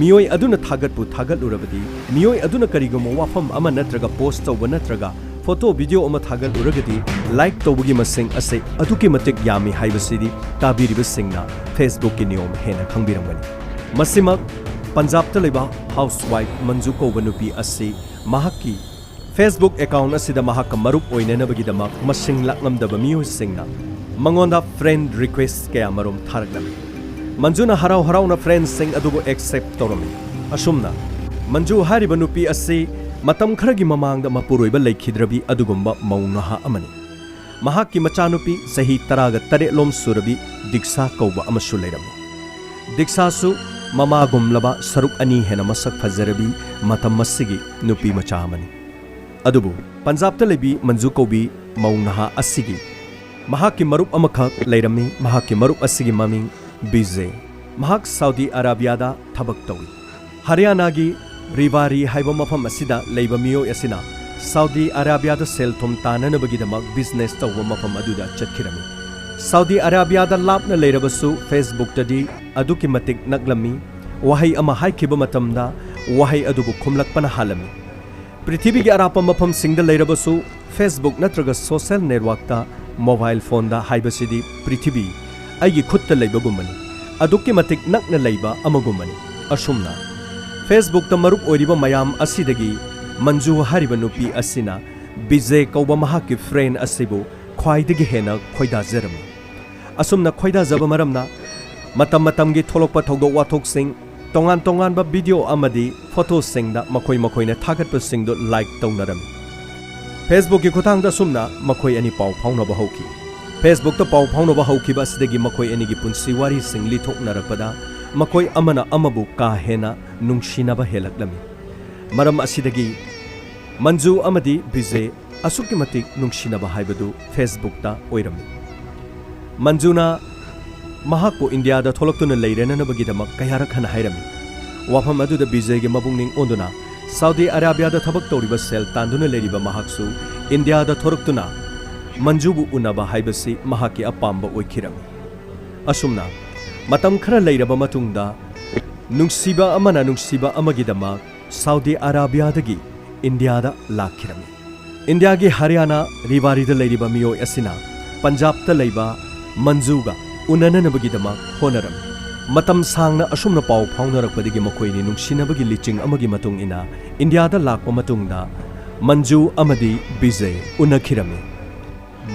ꯃꯤꯑꯣꯏ ꯑꯗꯨꯅ ꯊꯥꯒꯠꯄꯨ ꯊꯥꯒꯠꯂꯨꯔꯕꯗꯤ, ꯃꯤꯑꯣꯏ ꯑꯗꯨꯅ ꯀꯔꯤꯒꯨꯝꯕ ꯋꯥꯐꯝ ꯑꯃ ꯅꯠꯇ꯭ꯔꯒ post ꯇꯧꯕ ꯅꯠꯇ꯭ꯔꯒ photo video ꯑꯃ ꯊꯥꯒꯠꯂꯨꯔꯒꯗꯤ, like ꯇꯧꯕꯒꯤ ꯃꯁꯤꯡ ꯑꯁꯤ ꯑꯗꯨꯛꯀꯤ ꯃꯇꯤꯛ ꯌꯥꯝꯃꯤ ꯍꯥꯏꯕꯁꯤꯗꯤ ꯇꯥꯕꯤꯔꯤꯕꯁꯤꯡꯅ Facebookꯀꯤ ꯅꯤꯌꯣꯝ ꯍꯦꯟꯅ ꯈꯪꯕꯤꯔꯝꯒꯅꯤ꯫ ꯃꯁꯤꯃꯛ ꯄꯟꯖꯥꯕꯇ ꯂꯩꯕ housewife ꯃꯟꯖꯨ ꯀꯧꯕ ꯅꯨꯄꯤ ꯑꯁꯤ ꯃꯍꯥꯛꯀꯤ Facebook account ꯑꯁꯤꯗ ꯃꯍꯥꯛꯀ ꯃꯔꯨꯞ ꯑꯣꯏꯅꯅꯕꯒꯤꯗꯃꯛ ꯃꯁꯤꯡ ꯂꯥꯛꯂꯝꯗꯕ ꯃꯤꯑꯣꯏꯁꯤꯡꯅ ꯃꯉꯣꯟꯗ friend request ꯀꯌꯥ ꯃꯔꯨꯝ ꯊꯥꯔꯛꯂꯝꯃꯤ꯫ ꯃꯟꯖꯨꯅ ꯍꯔꯥꯎ ꯍꯔꯥꯎꯅ friendꯁꯤꯡ ꯑꯗꯨꯕꯨ accept ꯇꯧꯔꯝꯃꯤ꯫ ꯑꯁꯨꯝꯅ ꯃꯟꯖꯨ ꯍꯥꯏꯔꯤꯕ ꯅꯨꯄꯤ ꯑꯁꯤ ꯃꯇꯝ ꯈꯔꯒꯤ ꯃꯃꯥꯡꯗ ꯃꯄꯨꯔꯣꯏꯕ ꯂꯩꯈꯤꯗ꯭ꯔꯕꯤ ꯑꯗꯨꯒꯨꯝꯕ ꯃꯧ ꯅꯍꯥ ꯑꯃꯅꯤ꯫ ꯃꯍꯥꯛꯀꯤ ꯃꯆꯥꯅꯨꯄꯤ ꯆꯍꯤ ꯇꯔꯥꯒ ꯇꯔꯦꯠꯂꯣꯝ ꯁꯨꯔꯕꯤ ꯗꯤꯛꯁꯥ ꯀꯧꯕ ꯑꯃꯁꯨ ꯂꯩꯔꯝꯃꯤ꯫ ꯗꯤꯛꯁꯥꯁꯨ ꯃꯃꯥꯒꯨꯝꯂꯕ ꯁꯔꯨꯛ ꯑꯅꯤ ꯍꯦꯟꯅ ꯃꯁꯛ ꯐꯖꯔꯕꯤ ꯃꯇꯝ ꯑꯁꯤꯒꯤ ꯅꯨꯄꯤ ꯃꯆꯥ ꯑꯃꯅꯤ꯫ ꯑꯗꯨꯕꯨ ꯄꯟꯖꯥꯕꯇ ꯂꯩꯕꯤ ꯃꯟꯖꯨ ꯀꯧꯕꯤ ꯃꯧ ꯅꯍꯥ ꯑꯁꯤꯒꯤ ꯃꯍꯥꯛꯀꯤ ꯃꯔꯨꯞ ꯑꯃꯈꯛ ꯂꯩꯔꯝꯃꯤ꯫ ꯃꯍꯥꯛꯀꯤ ꯃꯔꯨꯞ ꯑꯁꯤꯒꯤ ꯃꯃꯤꯡ ꯕꯤꯖꯦ꯫ ꯃꯍꯥꯛ ꯁꯥꯎꯗꯤ ꯑꯔꯥꯕꯤꯌꯥꯗ ꯊꯕꯛ ꯇꯧꯏ꯫ ꯍꯔꯤꯌꯥꯅꯥꯒꯤ ꯔꯤꯋꯥꯔꯤ ꯍꯥꯏꯕ ꯃꯐꯝ ꯑꯁꯤꯗ ꯂꯩꯕ ꯃꯤꯑꯣꯏ ꯑꯁꯤꯅ ꯁꯥꯎꯗꯤ ꯑꯔꯥꯕꯤꯌꯥꯗ ꯁꯦꯜ ꯊꯨꯝ ꯇꯥꯅꯅꯕꯒꯤꯗꯃꯛ business ꯇꯧꯕ ꯃꯐꯝ ꯑꯗꯨꯗ ꯆꯠꯈꯤꯔꯝꯃꯤ꯫ ꯁꯥꯎꯗꯤ ꯑꯔꯥꯕꯤꯌꯥꯗ ꯂꯥꯞꯅ ꯂꯩꯔꯕꯁꯨ, Facebookꯇꯗꯤ ꯑꯗꯨꯛꯀꯤ ꯃꯇꯤꯛ ꯅꯛꯂꯝꯃꯤ꯫ ꯋꯥꯍꯩ ꯑꯃ ꯍꯥꯏꯈꯤꯕ ꯃꯇꯝꯗ ꯋꯥꯍꯩ ꯑꯗꯨꯕꯨ ꯈꯨꯝꯂꯛꯄꯅ ꯍꯥꯜꯂꯝꯃꯤ꯫ ꯄ꯭ꯔꯤꯊꯤꯕꯤꯒꯤ ꯑꯔꯥꯞꯄ ꯃꯐꯝꯁꯤꯡꯗ ꯂꯩꯔꯕꯁꯨ, Facebook ꯅꯠꯇ꯭ꯔꯒ social networkꯇ, mobile phoneꯗ ꯍꯥꯏꯕꯁꯤꯗꯤ ꯄ꯭ꯔꯤꯊꯤꯕꯤ ꯑꯩꯒꯤ ꯈꯨꯠꯇ ꯂꯩꯕꯒꯨꯝꯕꯅꯤ, ꯑꯗꯨꯛꯀꯤ ꯃꯇꯤꯛ ꯅꯛꯅ ꯂꯩꯕ ꯑꯃꯒꯨꯝꯕꯅꯤ꯫ ꯑꯁꯨꯝꯅ Facebookꯇ ꯃꯔꯨꯞ ꯑꯣꯏꯔꯤꯕ ꯃꯌꯥꯝ ꯑꯁꯤꯗꯒꯤ ꯃꯟꯖꯨ ꯍꯥꯏꯔꯤꯕ ꯅꯨꯄꯤ ꯑꯁꯤꯅ ꯕꯤꯖꯦ ꯀꯧꯕ ꯃꯍꯥꯛꯀꯤ friend ꯑꯁꯤꯕꯨ ꯈ꯭ꯋꯥꯏꯗꯒꯤ ꯍꯦꯟꯅ ꯈꯣꯏꯗꯥꯖꯔꯝꯃꯤ꯫ ꯑꯁꯨꯝꯅ ꯈꯣꯏꯗꯥꯖꯕ ꯃꯔꯝꯅ ꯃꯇꯝ ꯃꯇꯝꯒꯤ ꯊꯣꯛꯂꯛꯄ ꯊꯧꯗꯣꯛ ꯋꯥꯊꯣꯛꯁꯤꯡ, ꯇꯣꯉꯥꯟ ꯇꯣꯉꯥꯟꯕ video ꯑꯃꯗꯤ photoꯁꯤꯡꯗ ꯃꯈꯣꯏ ꯃꯈꯣꯏꯅ ꯊꯥꯒꯠꯄꯁꯤꯡꯗꯨ like ꯇꯧꯅꯔꯝꯃꯤ꯫ Facebookꯀꯤ ꯈꯨꯠꯊꯥꯡꯗ ꯑꯁꯨꯝꯅ ꯃꯈꯣꯏ ꯑꯅꯤ ꯄꯥꯎ ꯐꯥꯎꯅꯕ ꯍꯧꯈꯤ꯫ Facebookꯇ ꯄꯥꯎ ꯐꯥꯎꯅꯕ ꯍꯧꯈꯤꯕ ꯑꯁꯤꯗꯒꯤ ꯃꯈꯣꯏ ꯑꯅꯤꯒꯤ ꯄꯨꯟꯁꯤ ꯋꯥꯔꯤꯁꯤꯡ ꯂꯤꯊꯣꯛꯅꯔꯛꯄꯗ ꯃꯈꯣꯏ ꯑꯃꯅ ꯑꯃꯕꯨ ꯀꯥ ꯍꯦꯟꯅ ꯅꯨꯡꯁꯤꯅꯕ ꯍꯦꯜꯂꯛꯂꯝꯃꯤ꯫ ꯃꯔꯝ ꯑꯁꯤꯗꯒꯤ ꯃꯟꯖꯨ ꯑꯃꯗꯤ ꯕꯤꯖꯦ ꯑꯁꯨꯛꯀꯤ ꯃꯇꯤꯛ ꯅꯨꯡꯁꯤꯅꯕ ꯍꯥꯏꯕꯗꯨ Facebookꯇ ꯑꯣꯏꯔꯝꯃꯤ꯫ ꯃꯟꯖꯨꯅ ꯃꯍꯥꯛꯄꯨ ꯏꯟꯗꯤꯌꯥꯗ ꯊꯣꯛꯂꯛꯇꯨꯅ ꯂꯩꯔꯅꯅꯕꯒꯤꯗꯃꯛ ꯀꯌꯥꯔꯛ ꯍꯟꯅ ꯍꯥꯏꯔꯝꯃꯤ꯫ ꯋꯥꯐꯝ ꯑꯗꯨꯗ ꯕꯤꯖꯩꯒꯤ ꯃꯄꯨꯛꯅꯤꯡ ꯑꯣꯟꯗꯨꯅ ꯁꯥꯎꯗꯤ ꯑꯔꯥꯕꯤꯌꯥꯗ ꯊꯕꯛ ꯇꯧꯔꯤꯕ ꯁꯦꯜ ꯇꯥꯟꯗꯨꯅ ꯂꯩꯔꯤꯕ ꯃꯍꯥꯛꯁꯨ ꯏꯟꯗꯤꯌꯥꯗ ꯊꯣꯔꯛꯇꯨꯅ ꯃꯟꯖꯨꯕꯨ ꯎꯅꯕ ꯍꯥꯏꯕꯁꯤ ꯃꯍꯥꯛꯀꯤ ꯑꯄꯥꯝꯕ ꯑꯣꯏꯈꯤꯔꯝꯃꯤ꯫ ꯑꯁꯨꯝꯅ ꯃꯇꯝ ꯈꯔ ꯂꯩꯔꯕ ꯃꯇꯨꯡꯗ ꯅꯨꯡꯁꯤꯕ ꯑꯃꯅ ꯅꯨꯡꯁꯤꯕ ꯑꯃꯒꯤꯗꯃꯛ ꯁꯥꯎꯗꯤ ꯑꯔꯥꯕꯤꯌꯥꯗꯒꯤ ꯏꯟꯗꯤꯌꯥꯗ ꯂꯥꯛꯈꯤꯔꯝꯃꯤ꯫ ꯏꯟꯗꯤꯌꯥꯒꯤ ꯍꯔꯤꯌꯥꯅꯥ ꯔꯤꯋꯥꯔꯤꯗ ꯂꯩꯔꯤꯕ ꯃꯤꯑꯣꯏ ꯑꯁꯤꯅ ꯄꯟꯖꯥꯕꯇ ꯂꯩꯕ ꯃꯟꯖꯨꯒ ꯎꯅꯅꯅꯕꯒꯤꯗꯃꯛ ꯍꯣꯠꯅꯔꯝꯃꯤ꯫ ꯃꯇꯝ ꯁꯥꯡꯅ ꯑꯁꯨꯝꯅ ꯄꯥꯎ ꯐꯥꯎꯅꯔꯛꯄꯗꯒꯤ ꯃꯈꯣꯏꯅꯤ ꯅꯨꯡꯁꯤꯅꯕꯒꯤ ꯂꯤꯆꯤꯡ ꯑꯃꯒꯤ ꯃꯇꯨꯡ ꯏꯟꯅ ꯏꯟꯗꯤꯌꯥꯗ ꯂꯥꯛꯄ ꯃꯇꯨꯡꯗ ꯃꯟꯖꯨ ꯑꯃꯗꯤ ꯕꯤꯖꯩ ꯎꯅꯈꯤꯔꯝꯃꯤ꯫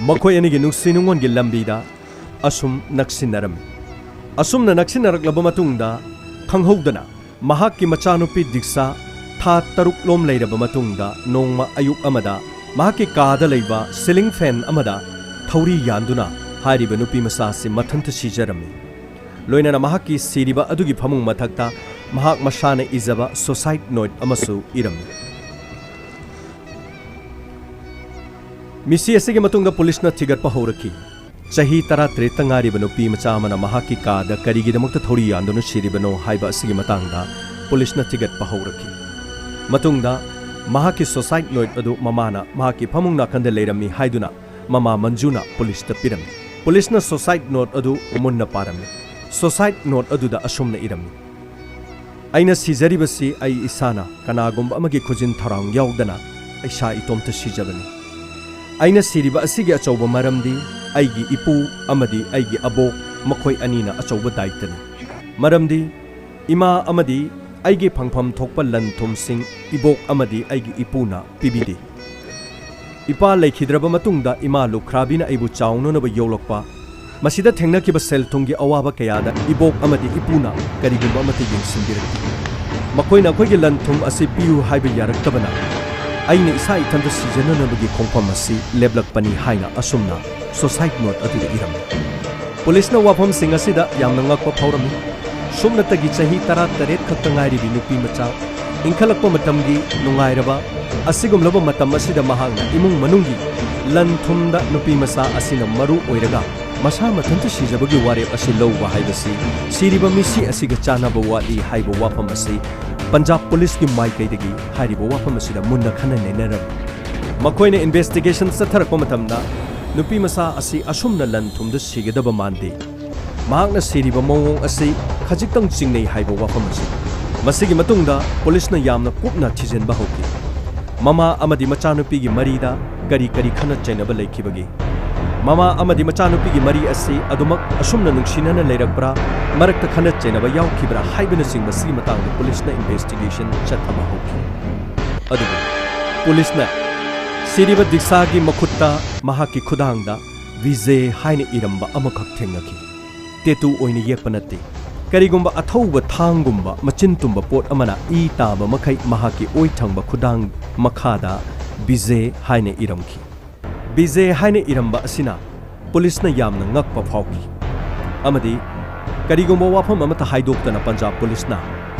ꯃꯈꯣꯏ ꯑꯅꯤꯒꯤ ꯅꯨꯡꯁꯤ ꯅꯨꯡꯉꯣꯟꯒꯤ ꯂꯝꯕꯤꯗ ꯑꯁꯨꯝ ꯅꯛꯁꯤꯟꯅꯔꯝꯃꯤ꯫ ꯑꯁꯨꯝꯅ ꯅꯛꯁꯤꯟꯅꯔꯛꯂꯕ ꯃꯇꯨꯡꯗ ꯈꯪꯍꯧꯗꯅ ꯃꯍꯥꯛꯀꯤ ꯃꯆꯥꯅꯨꯄꯤ ꯗꯤꯛꯁꯥ ꯊꯥ ꯇꯔꯨꯛ ꯂꯣꯝ ꯂꯩꯔꯕ ꯃꯇꯨꯡꯗ ꯅꯣꯡꯃ ꯑꯌꯨꯛ ꯑꯃꯗ ꯃꯍꯥꯛꯀꯤ ꯀꯥꯗ ꯂꯩꯕ ceiling fan ꯑꯃꯗ ꯊꯧꯔꯤ ꯌꯥꯟꯗꯨꯅ ꯍꯥꯏꯔꯤꯕ ꯅꯨꯄꯤ ꯃꯆꯥ ꯑꯁꯤ ꯃꯊꯟꯇ ꯁꯤꯖꯔꯝꯃꯤ꯫ ꯂꯣꯏꯅꯅ ꯃꯍꯥꯛꯀꯤ ꯁꯤꯔꯤꯕ ꯑꯗꯨꯒꯤ ꯐꯃꯨꯡ ꯃꯊꯛꯇ ꯃꯍꯥꯛ ꯃꯁꯥꯅ ꯏꯖꯕ suicide note ꯑꯃꯁꯨ ꯏꯔꯝꯃꯤ꯫ ꯃꯤꯁꯤ ꯑꯁꯤꯒꯤ ꯃꯇꯨꯡꯗ ꯄꯨꯂꯤꯁꯅ ꯊꯤꯒꯠꯄ ꯍꯧꯔꯛꯈꯤ꯫ ꯆꯍꯤ ꯇꯔꯥꯇꯔꯦꯠꯇ ꯉꯥꯏꯔꯤꯕ ꯅꯨꯄꯤ ꯃꯆꯥ ꯑꯃꯅ ꯃꯍꯥꯛꯀꯤ ꯀꯥꯗ ꯀꯔꯤꯒꯤꯗꯃꯛꯇ ꯊꯧꯔꯤ ꯌꯥꯟꯗꯨꯅ ꯁꯤꯔꯤꯕꯅꯣ ꯍꯥꯏꯕ ꯑꯁꯤꯒꯤ ꯃꯇꯥꯡꯗ ꯄꯨꯂꯤꯁꯅ ꯊꯤꯒꯠꯄ ꯍꯧꯔꯛꯈꯤ꯫ ꯃꯇꯨꯡꯗ ꯃꯍꯥꯛꯀꯤ suicide note ꯑꯗꯨ ꯃꯃꯥꯅ ꯃꯍꯥꯛꯀꯤ ꯐꯃꯨꯡ ꯅꯥꯀꯟꯗ ꯂꯩꯔꯝꯃꯤ ꯍꯥꯏꯗꯨꯅ ꯃꯃꯥ ꯃꯟꯖꯨꯅ ꯄꯨꯂꯤꯁꯇ ꯄꯤꯔꯝꯃꯤ꯫ ꯄꯨꯂꯤꯁꯅ suicide note ꯑꯗꯨ ꯃꯨꯟꯅ ꯄꯥꯔꯝꯃꯤ꯫ Suicide note ꯑꯗꯨꯗ ꯑꯁꯨꯝꯅ ꯏꯔꯝꯃꯤ: "ꯑꯩꯅ ꯁꯤꯖꯔꯤꯕꯁꯤ ꯑꯩ ꯏꯁꯥꯅ ꯀꯅꯥꯒꯨꯝꯕ ꯑꯃꯒꯤ ꯈꯨꯖꯤꯟ ꯊꯧꯔꯥꯡ ꯌꯥꯎꯗꯅ ꯏꯁꯥ ꯏꯇꯣꯝꯇ ꯁꯤꯖꯕꯅꯤ꯫ ꯑꯩꯅ ꯁꯤꯔꯤꯕ ꯑꯁꯤꯒꯤ ꯑꯆꯧꯕ ꯃꯔꯝꯗꯤ ꯑꯩꯒꯤ ꯏꯄꯨ ꯑꯃꯗꯤ ꯑꯩꯒꯤ ꯑꯕꯣꯛ, ꯃꯈꯣꯏ ꯑꯅꯤꯅ ꯑꯆꯧꯕ ꯗꯥꯏꯇꯅꯤ꯫ ꯃꯔꯝꯗꯤ ꯏꯃꯥ ꯑꯃꯗꯤ ꯑꯩꯒꯤ ꯐꯪꯐꯝ ꯊꯣꯛꯄ ꯂꯟ ꯊꯨꯝꯁꯤꯡ ꯏꯕꯣꯛ ꯑꯃꯗꯤ ꯑꯩꯒꯤ ꯏꯄꯨꯅ ꯄꯤꯕꯤꯗꯦ꯫ ꯏꯄꯥ ꯂꯩꯈꯤꯗ꯭ꯔꯕ ꯃꯇꯨꯡꯗ ꯏꯃꯥ ꯂꯨꯈ꯭ꯔꯥꯕꯤꯅ ꯑꯩꯕꯨ ꯆꯥꯎꯅꯅꯕ ꯌꯣꯛꯂꯛꯄ, ꯃꯁꯤꯗ ꯊꯦꯡꯅꯈꯤꯕ ꯁꯦꯜ ꯊꯨꯝꯒꯤ ꯑꯋꯥꯕ ꯀꯌꯥꯗ ꯏꯕꯣꯛ ꯑꯃꯗꯤ ꯏꯄꯨꯅ ꯀꯔꯤꯒꯨꯝꯕ ꯑꯃꯠꯇ ꯌꯦꯡꯁꯤꯟꯕꯤꯔꯛꯇꯦ꯫ ꯃꯈꯣꯏꯅ ꯑꯩꯈꯣꯏꯒꯤ ꯂꯟ ꯊꯨꯝ ꯑꯁꯤ ꯄꯤꯌꯨ ꯍꯥꯏꯕ ꯌꯥꯔꯛꯇꯕꯅ ꯑꯩꯅ ꯏꯁꯥ ꯏꯊꯟꯇ ꯁꯤꯖꯅꯅꯕꯒꯤ ꯈꯣꯡꯐꯝ ꯑꯁꯤ ꯂꯦꯞꯂꯛꯄꯅꯤ" ꯍꯥꯏꯅ ꯑꯁꯨꯝꯅ suicide note ꯑꯗꯨꯗ ꯏꯔꯝꯃꯤ꯫ ꯄꯨꯂꯤꯁꯅ ꯋꯥꯐꯝꯁꯤꯡ ꯑꯁꯤꯗ ꯌꯥꯝꯅ ꯉꯛꯄ ꯐꯥꯎꯔꯝꯃꯤ꯫ ꯁꯨꯞꯅꯇꯒꯤ ꯆꯍꯤ ꯇꯔꯥꯇꯔꯦꯠ ꯈꯛꯇ ꯉꯥꯏꯔꯤꯕꯤ ꯅꯨꯄꯤ ꯃꯆꯥ ꯏꯟꯈꯠꯂꯛꯄ ꯃꯇꯝꯒꯤ ꯅꯨꯡꯉꯥꯏꯔꯕ ꯑꯁꯤꯒꯨꯝꯂꯕ ꯃꯇꯝ ꯑꯁꯤꯗ ꯃꯍꯥꯛꯅ ꯏꯃꯨꯡ ꯃꯅꯨꯡꯒꯤ ꯂꯟ ꯊꯨꯝꯗ ꯅꯨꯄꯤ ꯃꯆꯥ ꯑꯁꯤꯅ ꯃꯔꯨ ꯑꯣꯏꯔꯒ ꯃꯁꯥ ꯃꯊꯟꯇ ꯁꯤꯖꯕꯒꯤ ꯋꯥꯔꯦꯞ ꯑꯁꯤ ꯂꯧꯕ ꯍꯥꯏꯕꯁꯤ ꯁꯤꯔꯤꯕ ꯃꯤꯁꯤ ꯑꯁꯤꯒ ꯆꯥꯟꯅꯕ ꯋꯥꯠꯂꯤ ꯍꯥꯏꯕ ꯋꯥꯐꯝ ꯑꯁꯤ ꯄꯟꯖꯥꯕ ꯄꯨꯂꯤꯁꯀꯤ ꯃꯥꯏꯀꯩꯗꯒꯤ ꯍꯥꯏꯔꯤꯕ ꯋꯥꯐꯝ ꯑꯁꯤꯗ ꯃꯨꯟꯅ ꯈꯟꯅ ꯅꯩꯅꯔꯝꯃꯤ꯫ ꯃꯈꯣꯏꯅ ꯏꯟꯚꯦꯁꯇꯤꯒꯦꯁꯟ ꯆꯠꯊꯔꯛꯄ ꯃꯇꯝꯗ ꯅꯨꯄꯤ ꯃꯆꯥ ꯑꯁꯤ ꯑꯁꯨꯝꯅ ꯂꯟ ꯊꯨꯝꯗ ꯁꯤꯒꯗꯕ ꯃꯥꯟꯗꯦ꯫ ꯃꯍꯥꯛꯅ ꯁꯤꯔꯤꯕ ꯃꯑꯣꯡ ꯑꯁꯤ ꯈꯖꯤꯛꯇꯪ ꯆꯤꯡꯅꯩ ꯍꯥꯏꯕ ꯋꯥꯐꯝ ꯑꯁꯤ꯫ ꯃꯁꯤꯒꯤ ꯃꯇꯨꯡꯗ ꯄꯨꯂꯤꯁꯅ ꯌꯥꯝꯅ ꯀꯨꯞꯅ ꯊꯤꯖꯤꯟꯕ ꯍꯧꯈꯤ꯫ ꯃꯃꯥ ꯑꯃꯗꯤ ꯃꯆꯥꯅꯨꯄꯤꯒꯤ ꯃꯔꯤꯗ ꯀꯔꯤ ꯀꯔꯤ ꯈꯠꯅ ꯆꯩꯅꯕ ꯂꯩꯈꯤꯕꯒꯦ? ꯃꯃꯥ ꯑꯃꯗꯤ ꯃꯆꯥꯅꯨꯄꯤꯒꯤ ꯃꯔꯤ ꯑꯁꯤ ꯑꯗꯨꯃꯛ ꯑꯁꯨꯝꯅ ꯅꯨꯡꯁꯤꯅꯅ ꯂꯩꯔꯛꯄ꯭ꯔꯥ? ꯃꯔꯛꯇ ꯈꯠꯅ ꯆꯩꯅꯕ ꯌꯥꯎꯈꯤꯕ꯭ꯔꯥ ꯍꯥꯏꯕꯅꯆꯤꯡꯕꯁꯤꯒꯤ ꯃꯇꯥꯡꯗ ꯄꯨꯂꯤꯁꯅ ꯏꯟꯚꯦꯁꯇꯤꯒꯦꯁꯟ ꯆꯠꯊꯕ ꯍꯧꯈꯤ꯫ ꯑꯗꯨꯕꯨ ꯄꯨꯂꯤꯁꯅ ꯁꯤꯔꯤꯕ ꯗꯤꯛꯁꯥꯒꯤ ꯃꯈꯨꯠꯇ ꯃꯍꯥꯛꯀꯤ ꯈꯨꯗꯥꯡꯗ ꯕꯤꯖꯦ ꯍꯥꯏꯅ ꯏꯔꯝꯕ ꯑꯃꯈꯛ ꯊꯦꯡꯅꯈꯤ꯫ ꯇꯦꯇꯨ ꯑꯣꯏꯅ ꯌꯦꯛꯄ ꯅꯠꯇꯦ꯫ ꯀꯔꯤꯒꯨꯝꯕ ꯑꯊꯧꯕ ꯊꯥꯡꯒꯨꯝꯕ ꯃꯆꯤꯟ ꯇꯨꯝꯕ ꯄꯣꯠ ꯑꯃꯅ ꯏ ꯇꯥꯕ ꯃꯈꯩ ꯃꯍꯥꯛꯀꯤ ꯑꯣꯏ ꯊꯪꯕ ꯈꯨꯗꯥꯡ ꯃꯈꯥꯗ ꯕꯤꯖꯦ ꯍꯥꯏꯅ ꯏꯔꯝꯈꯤ꯫ ꯕꯤꯖꯦ ꯍꯥꯏꯅ ꯏꯔꯝꯕ ꯑꯁꯤꯅ ꯄꯨꯂꯤꯁꯅ ꯌꯥꯝꯅ ꯉꯛꯄ ꯐꯥꯎꯈꯤ ꯑꯃꯗꯤ ꯀꯔꯤꯒꯨꯝꯕ ꯋꯥꯐꯝ ꯑꯃꯠꯇ ꯍꯥꯏꯗꯣꯛꯇꯅ ꯄꯟꯖꯥꯕ ꯄꯨꯂꯤꯁꯅ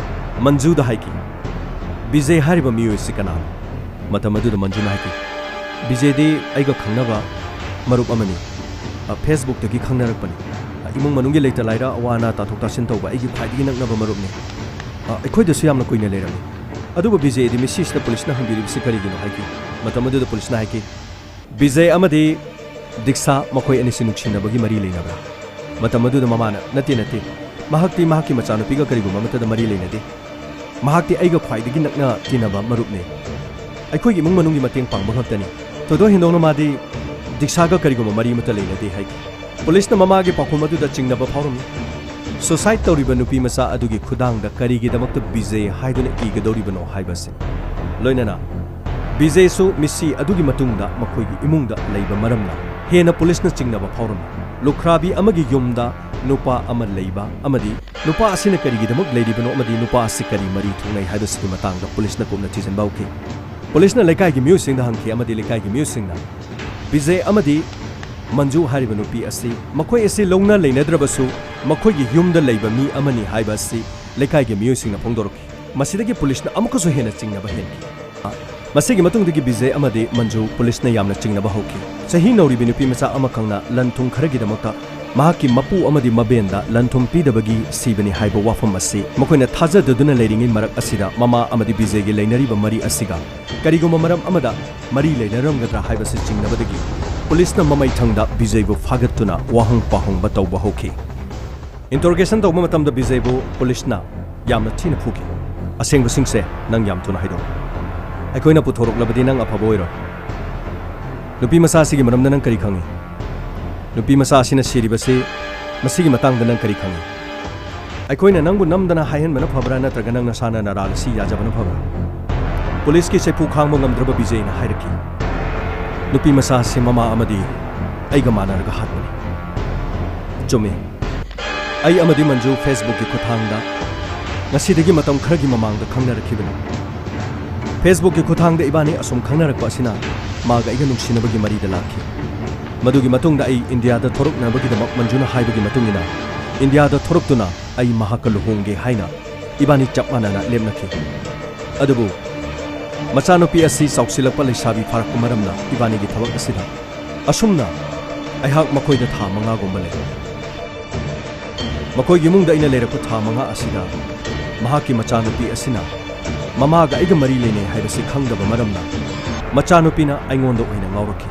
ꯃꯟꯖꯨꯗ ꯍꯥꯏꯈꯤ, "ꯕꯤꯖꯦ ꯍꯥꯏꯔꯤꯕ ꯃꯤꯑꯣꯏ ꯑꯁꯤ ꯀꯅꯥꯅꯣ?" ꯃꯇꯝ ꯑꯗꯨꯗ ꯃꯟꯖꯨꯅ ꯍꯥꯏꯈꯤ, "ꯕꯤꯖꯦꯗꯤ ꯑꯩꯒ ꯈꯪꯅꯕ ꯃꯔꯨꯞ ꯑꯃꯅꯤ꯫ ꯑ, Facebookꯇꯒꯤ ꯈꯪꯅꯔꯛꯄꯅꯤ꯫ ꯑ, ꯏꯃꯨꯡ ꯃꯅꯨꯡꯒꯤ ꯂꯩꯇ ꯂꯥꯏꯔ, ꯑꯋꯥ ꯑꯅꯥ ꯇꯥꯊꯣꯛ ꯇꯥꯁꯤꯟ ꯇꯧꯕ ꯑꯩꯒꯤ ꯈ꯭ꯋꯥꯏꯗꯒꯤ ꯅꯛꯅꯕ ꯃꯔꯨꯞꯅꯤ꯫ ꯑ, ꯑꯩꯈꯣꯏꯗꯁꯨ ꯌꯥꯝꯅ ꯀꯨꯏꯅ ꯂꯩꯔꯝꯃꯤ꯫ ꯑꯗꯨꯕꯨ ꯕꯤꯖꯦꯗꯤ ꯃꯤꯁꯤꯁꯤꯗ ꯄꯨꯂꯤꯁꯅ ꯍꯪꯕꯤꯔꯤꯕꯁꯤ ꯀꯔꯤꯒꯤꯅꯣ?" ꯍꯥꯏꯈꯤ꯫ ꯃꯇꯝ ꯑꯗꯨꯗ ꯄꯨꯂꯤꯁꯅ ꯍꯥꯏꯈꯤ, "ꯕꯤꯖꯦ ꯑꯃꯗꯤ ꯗꯤꯛꯁꯥ ꯃꯈꯣꯏ ꯑꯅꯤꯁꯤ ꯅꯨꯡꯁꯤꯅꯕꯒꯤ ꯃꯔꯤ ꯂꯩꯅꯕ꯭ꯔꯥ?" ꯃꯇꯝ ꯑꯗꯨꯗ ꯃꯃꯥꯅ, "ꯅꯠꯇꯦ, ꯅꯠꯇꯦ꯫ ꯃꯍꯥꯛꯇꯤ ꯃꯍꯥꯛꯀꯤ ꯃꯆꯥꯅꯨꯄꯤꯒ ꯀꯔꯤꯒꯨꯝꯕ ꯑꯃꯠꯇꯗ ꯃꯔꯤ ꯂꯩꯅꯗꯦ꯫ ꯃꯍꯥꯛꯇꯤ ꯑꯩꯒ ꯈ꯭ꯋꯥꯏꯗꯒꯤ ꯅꯛꯅ ꯇꯤꯟꯅꯕ ꯃꯔꯨꯞꯅꯤ꯫ ꯑꯩꯈꯣꯏꯒꯤ ꯏꯃꯨꯡ ꯃꯅꯨꯡꯒꯤ ꯃꯇꯦꯡ ꯄꯥꯡꯕ ꯈꯛꯇꯅꯤ꯫ ꯊꯣꯏꯗꯣꯛ ꯍꯦꯟꯗꯣꯛꯅ ꯃꯥꯗꯤ ꯗꯤꯛꯁꯥꯒ ꯀꯔꯤꯒꯨꯝꯕ ꯃꯔꯤ ꯑꯃꯠꯇ ꯂꯩꯅꯗꯦ" ꯍꯥꯏꯈꯤ꯫ ꯄꯨꯂꯤꯁꯅ ꯃꯃꯥꯒꯤ ꯄꯥꯎꯈꯨꯝ ꯑꯗꯨꯗ ꯆꯤꯡꯅꯕ ꯐꯥꯎꯔꯝꯃꯤ꯫ ꯁꯨꯁꯥꯏꯗ ꯇꯧꯔꯤꯕ ꯅꯨꯄꯤ ꯃꯆꯥ ꯑꯗꯨꯒꯤ ꯈꯨꯗꯥꯡꯗ ꯀꯔꯤꯒꯤꯗꯃꯛꯇ ꯕꯤꯖꯦ ꯍꯥꯏꯗꯨꯅ ꯏꯒꯗꯧꯔꯤꯕꯅꯣ ꯍꯥꯏꯕꯁꯤ, ꯂꯣꯏꯅꯅ ꯕꯤꯖꯦꯁꯨ ꯃꯤꯁꯤ ꯑꯗꯨꯒꯤ ꯃꯇꯨꯡꯗ ꯃꯈꯣꯏꯒꯤ ꯏꯃꯨꯡꯗ ꯂꯩꯕ ꯃꯔꯝꯅ ꯍꯦꯟꯅ ꯄꯨꯂꯤꯁꯅ ꯆꯤꯡꯅꯕ ꯐꯥꯎꯔꯝꯃꯤ꯫ ꯂꯨꯈ꯭ꯔꯥꯕꯤ ꯑꯃꯒꯤ ꯌꯨꯝꯗ ꯅꯨꯄꯥ ꯑꯃ ꯂꯩꯕ ꯑꯃꯗꯤ ꯅꯨꯄꯥ ꯑꯁꯤꯅ ꯀꯔꯤꯒꯤꯗꯃꯛ ꯂꯩꯔꯤꯕꯅꯣ ꯑꯃꯗꯤ ꯅꯨꯄꯥ ꯑꯁꯤ ꯀꯔꯤ ꯃꯔꯤ ꯊꯣꯛꯅꯩ ꯍꯥꯏꯕꯁꯤꯒꯤ ꯃꯇꯥꯡꯗ ꯄꯨꯂꯤꯁꯅ ꯀꯨꯞꯅ ꯊꯤꯖꯤꯟꯕ ꯍꯧꯈꯤ꯫ ꯄꯨꯂꯤꯁꯅ ꯂꯩꯀꯥꯏꯒꯤ ꯃꯤꯑꯣꯏꯁꯤꯡꯗ ꯍꯪꯈꯤ ꯑꯃꯗꯤ ꯂꯩꯀꯥꯏꯒꯤ ꯃꯤꯑꯣꯏꯁꯤꯡꯅ ꯕꯤꯖꯦ ꯑꯃꯗꯤ ꯃꯟꯖꯨ ꯍꯥꯏꯔꯤꯕ ꯅꯨꯄꯤ ꯑꯁꯤ ꯃꯈꯣꯏ ꯑꯁꯤ ꯂꯧꯅ ꯂꯩꯅꯗ꯭ꯔꯕꯁꯨ ꯃꯈꯣꯏꯒꯤ ꯌꯨꯝꯗ ꯂꯩꯕ ꯃꯤ ꯑꯃꯅꯤ ꯍꯥꯏꯕ ꯑꯁꯤ ꯂꯩꯀꯥꯏꯒꯤ ꯃꯤꯑꯣꯏꯁꯤꯡꯅ ꯐꯣꯡꯗꯣꯔꯛꯈꯤ꯫ ꯃꯁꯤꯗꯒꯤ ꯄꯨꯂꯤꯁꯅ ꯑꯃꯨꯛꯀꯁꯨ ꯍꯦꯟꯅ ꯆꯤꯡꯅꯕ ꯍꯦꯟꯈꯤ꯫ ꯃꯁꯤꯒꯤ ꯃꯇꯨꯡꯗꯒꯤ ꯕꯤꯖꯦ ꯑꯃꯗꯤ ꯃꯟꯖꯨ ꯄꯨꯂꯤꯁꯅ ꯌꯥꯝꯅ ꯆꯤꯡꯅꯕ ꯍꯧꯈꯤ꯫ ꯆꯍꯤ ꯅꯧꯔꯤꯕꯤ ꯅꯨꯄꯤ ꯃꯆꯥ ꯑꯃꯈꯛꯅ ꯂꯟ ꯊꯨꯝ ꯈꯔꯒꯤꯗꯃꯛꯇ ꯃꯍꯥꯛꯀꯤ ꯃꯄꯨ ꯑꯃꯗꯤ ꯃꯕꯦꯟꯗ ꯂꯟ ꯊꯨꯝ ꯄꯤꯗꯕꯒꯤ ꯁꯤꯕꯅꯤ ꯍꯥꯏꯕ ꯋꯥꯐꯝ ꯑꯁꯤ ꯃꯈꯣꯏꯅ ꯊꯥꯖꯗꯗꯨꯅ ꯂꯩꯔꯤꯉꯩ ꯃꯔꯛ ꯑꯁꯤꯗ, ꯃꯃꯥ ꯑꯃꯗꯤ ꯕꯤꯖꯦꯒꯤ ꯂꯩꯅꯔꯤꯕ ꯃꯔꯤ ꯑꯁꯤꯒ ꯀꯔꯤꯒꯨꯝꯕ ꯃꯔꯝ ꯑꯃꯗ ꯃꯔꯤ ꯂꯩꯅꯔꯝꯒꯗ꯭ꯔꯥ ꯍꯥꯏꯕꯁꯤ ꯆꯤꯡꯅꯕꯗꯒꯤ ꯄꯨꯂꯤꯁꯅ ꯃꯃꯩ ꯊꯪꯗ ꯕꯤꯖꯦꯕꯨ ꯐꯥꯒꯠꯇꯨꯅ ꯋꯥꯍꯪ ꯄꯥꯎꯍꯪꯕ ꯇꯧꯕ ꯍꯧꯈꯤ꯫ Interrogation ꯇꯧꯕ ꯃꯇꯝꯗ ꯕꯤꯖꯦꯕꯨ ꯄꯨꯂꯤꯁꯅ ꯌꯥꯝꯅ ꯊꯤꯅ ꯐꯨꯈꯤ꯫ "ꯑꯁꯦꯡꯕꯁꯤꯡꯁꯦ ꯅꯪ ꯌꯥꯝ ꯊꯨꯅ ꯍꯥꯏꯗꯣꯛꯎ꯫ ꯑꯩꯈꯣꯏꯅ ꯄꯨꯊꯣꯔꯛꯂꯕꯗꯤ ꯅꯪ ꯑꯐꯕ ꯑꯣꯏꯔꯣꯏ꯫ ꯅꯨꯄꯤ ꯃꯆꯥ ꯑꯁꯤꯒꯤ ꯃꯔꯝꯗ ꯅꯪ ꯀꯔꯤ ꯈꯪꯏ? ꯅꯨꯄꯤ ꯃꯆꯥ ꯑꯁꯤꯅ ꯁꯤꯔꯤꯕꯁꯤ ꯃꯁꯤꯒꯤ ꯃꯇꯥꯡꯗ ꯅꯪ ꯀꯔꯤ ꯈꯪꯏ? ꯑꯩꯈꯣꯏꯅ ꯅꯪꯕꯨ ꯅꯝꯗꯅ ꯍꯥꯏꯍꯟꯕꯅ ꯐꯕ꯭ꯔꯥ, ꯅꯠꯇ꯭ꯔꯒ ꯅꯪ ꯅꯁꯥꯅ ꯅꯔꯥꯜ ꯑꯁꯤ ꯌꯥꯖꯕꯅ ꯐꯕ꯭ꯔꯥ?" ꯄꯨꯂꯤꯁꯀꯤ ꯆꯩꯐꯨ ꯈꯥꯡꯕ ꯉꯝꯗ꯭ꯔꯕ ꯕꯤꯖꯦꯅ ꯍꯥꯏꯔꯛꯈꯤ, "ꯅꯨꯄꯤ ꯃꯆꯥ ꯑꯁꯤ ꯃꯃꯥ ꯑꯃꯗꯤ ꯑꯩꯒ ꯃꯥꯟꯅꯔꯒ ꯍꯥꯠꯄꯅꯤ꯫ ꯆꯨꯝꯃꯤ, ꯑꯩ ꯑꯃꯗꯤ ꯃꯟꯖꯨ Facebookꯀꯤ ꯈꯨꯠꯊꯥꯡꯗ ꯉꯁꯤꯗꯒꯤ ꯃꯇꯝ ꯈꯔꯒꯤ ꯃꯃꯥꯡꯗ ꯈꯪꯅꯔꯛꯈꯤꯕꯅꯤ꯫ Facebookꯀꯤ ꯈꯨꯠꯊꯥꯡꯗ ꯏꯕꯥꯅꯤ ꯑꯁꯨꯝ ꯈꯪꯅꯔꯛꯄ ꯑꯁꯤꯅ ꯃꯥꯒ ꯑꯩꯒ ꯅꯨꯡꯁꯤꯅꯕꯒꯤ ꯃꯔꯤꯗ ꯂꯥꯛꯈꯤ꯫ ꯃꯗꯨꯒꯤ ꯃꯇꯨꯡꯗ ꯑꯩ ꯏꯟꯗꯤꯌꯥꯗ ꯊꯣꯔꯛꯅꯕꯒꯤꯗꯃꯛ ꯃꯟꯖꯨꯅ ꯍꯥꯏꯕꯒꯤ ꯃꯇꯨꯡ ꯏꯟꯅ ꯏꯟꯗꯤꯌꯥꯗ ꯊꯣꯔꯛꯇꯨꯅ ꯑꯩ ꯃꯍꯥꯛꯀ ꯂꯨꯍꯣꯡꯒꯦ ꯍꯥꯏꯅ ꯏꯕꯥꯅꯤ ꯆꯞ ꯃꯥꯟꯅꯅ ꯂꯦꯞꯅꯈꯤ꯫ ꯑꯗꯨꯕꯨ ꯃꯆꯥꯅꯨꯄꯤ ꯑꯁꯤ ꯆꯥꯎꯁꯤꯜꯂꯛꯄ ꯂꯩꯁꯥꯕꯤ ꯐꯥꯔꯛꯄ ꯃꯔꯝꯅ ꯏꯕꯥꯅꯤꯒꯤ ꯊꯕꯛ ꯑꯁꯤꯗ ꯑꯁꯨꯝꯅ ꯑꯩꯍꯥꯛ ꯃꯈꯣꯏꯗ ꯊꯥ ꯃꯉꯥꯒꯨꯝꯕ ꯂꯩ꯫ ꯃꯈꯣꯏꯒꯤ ꯏꯃꯨꯡꯗ ꯑꯩꯅ ꯂꯩꯔꯛꯄ ꯊꯥ ꯃꯉꯥ ꯑꯁꯤꯗ ꯃꯍꯥꯛꯀꯤ ꯃꯆꯥꯅꯨꯄꯤ ꯑꯁꯤꯅ ꯃꯃꯥꯒ ꯑꯩꯒ ꯃꯔꯤ ꯂꯩꯅꯩ ꯍꯥꯏꯕꯁꯤ ꯈꯪꯗꯕ ꯃꯔꯝꯅ ꯃꯆꯥꯅꯨꯄꯤꯅ ꯑꯩꯉꯣꯟꯗ ꯑꯣꯏꯅ ꯉꯥꯎꯔꯛꯈꯤ꯫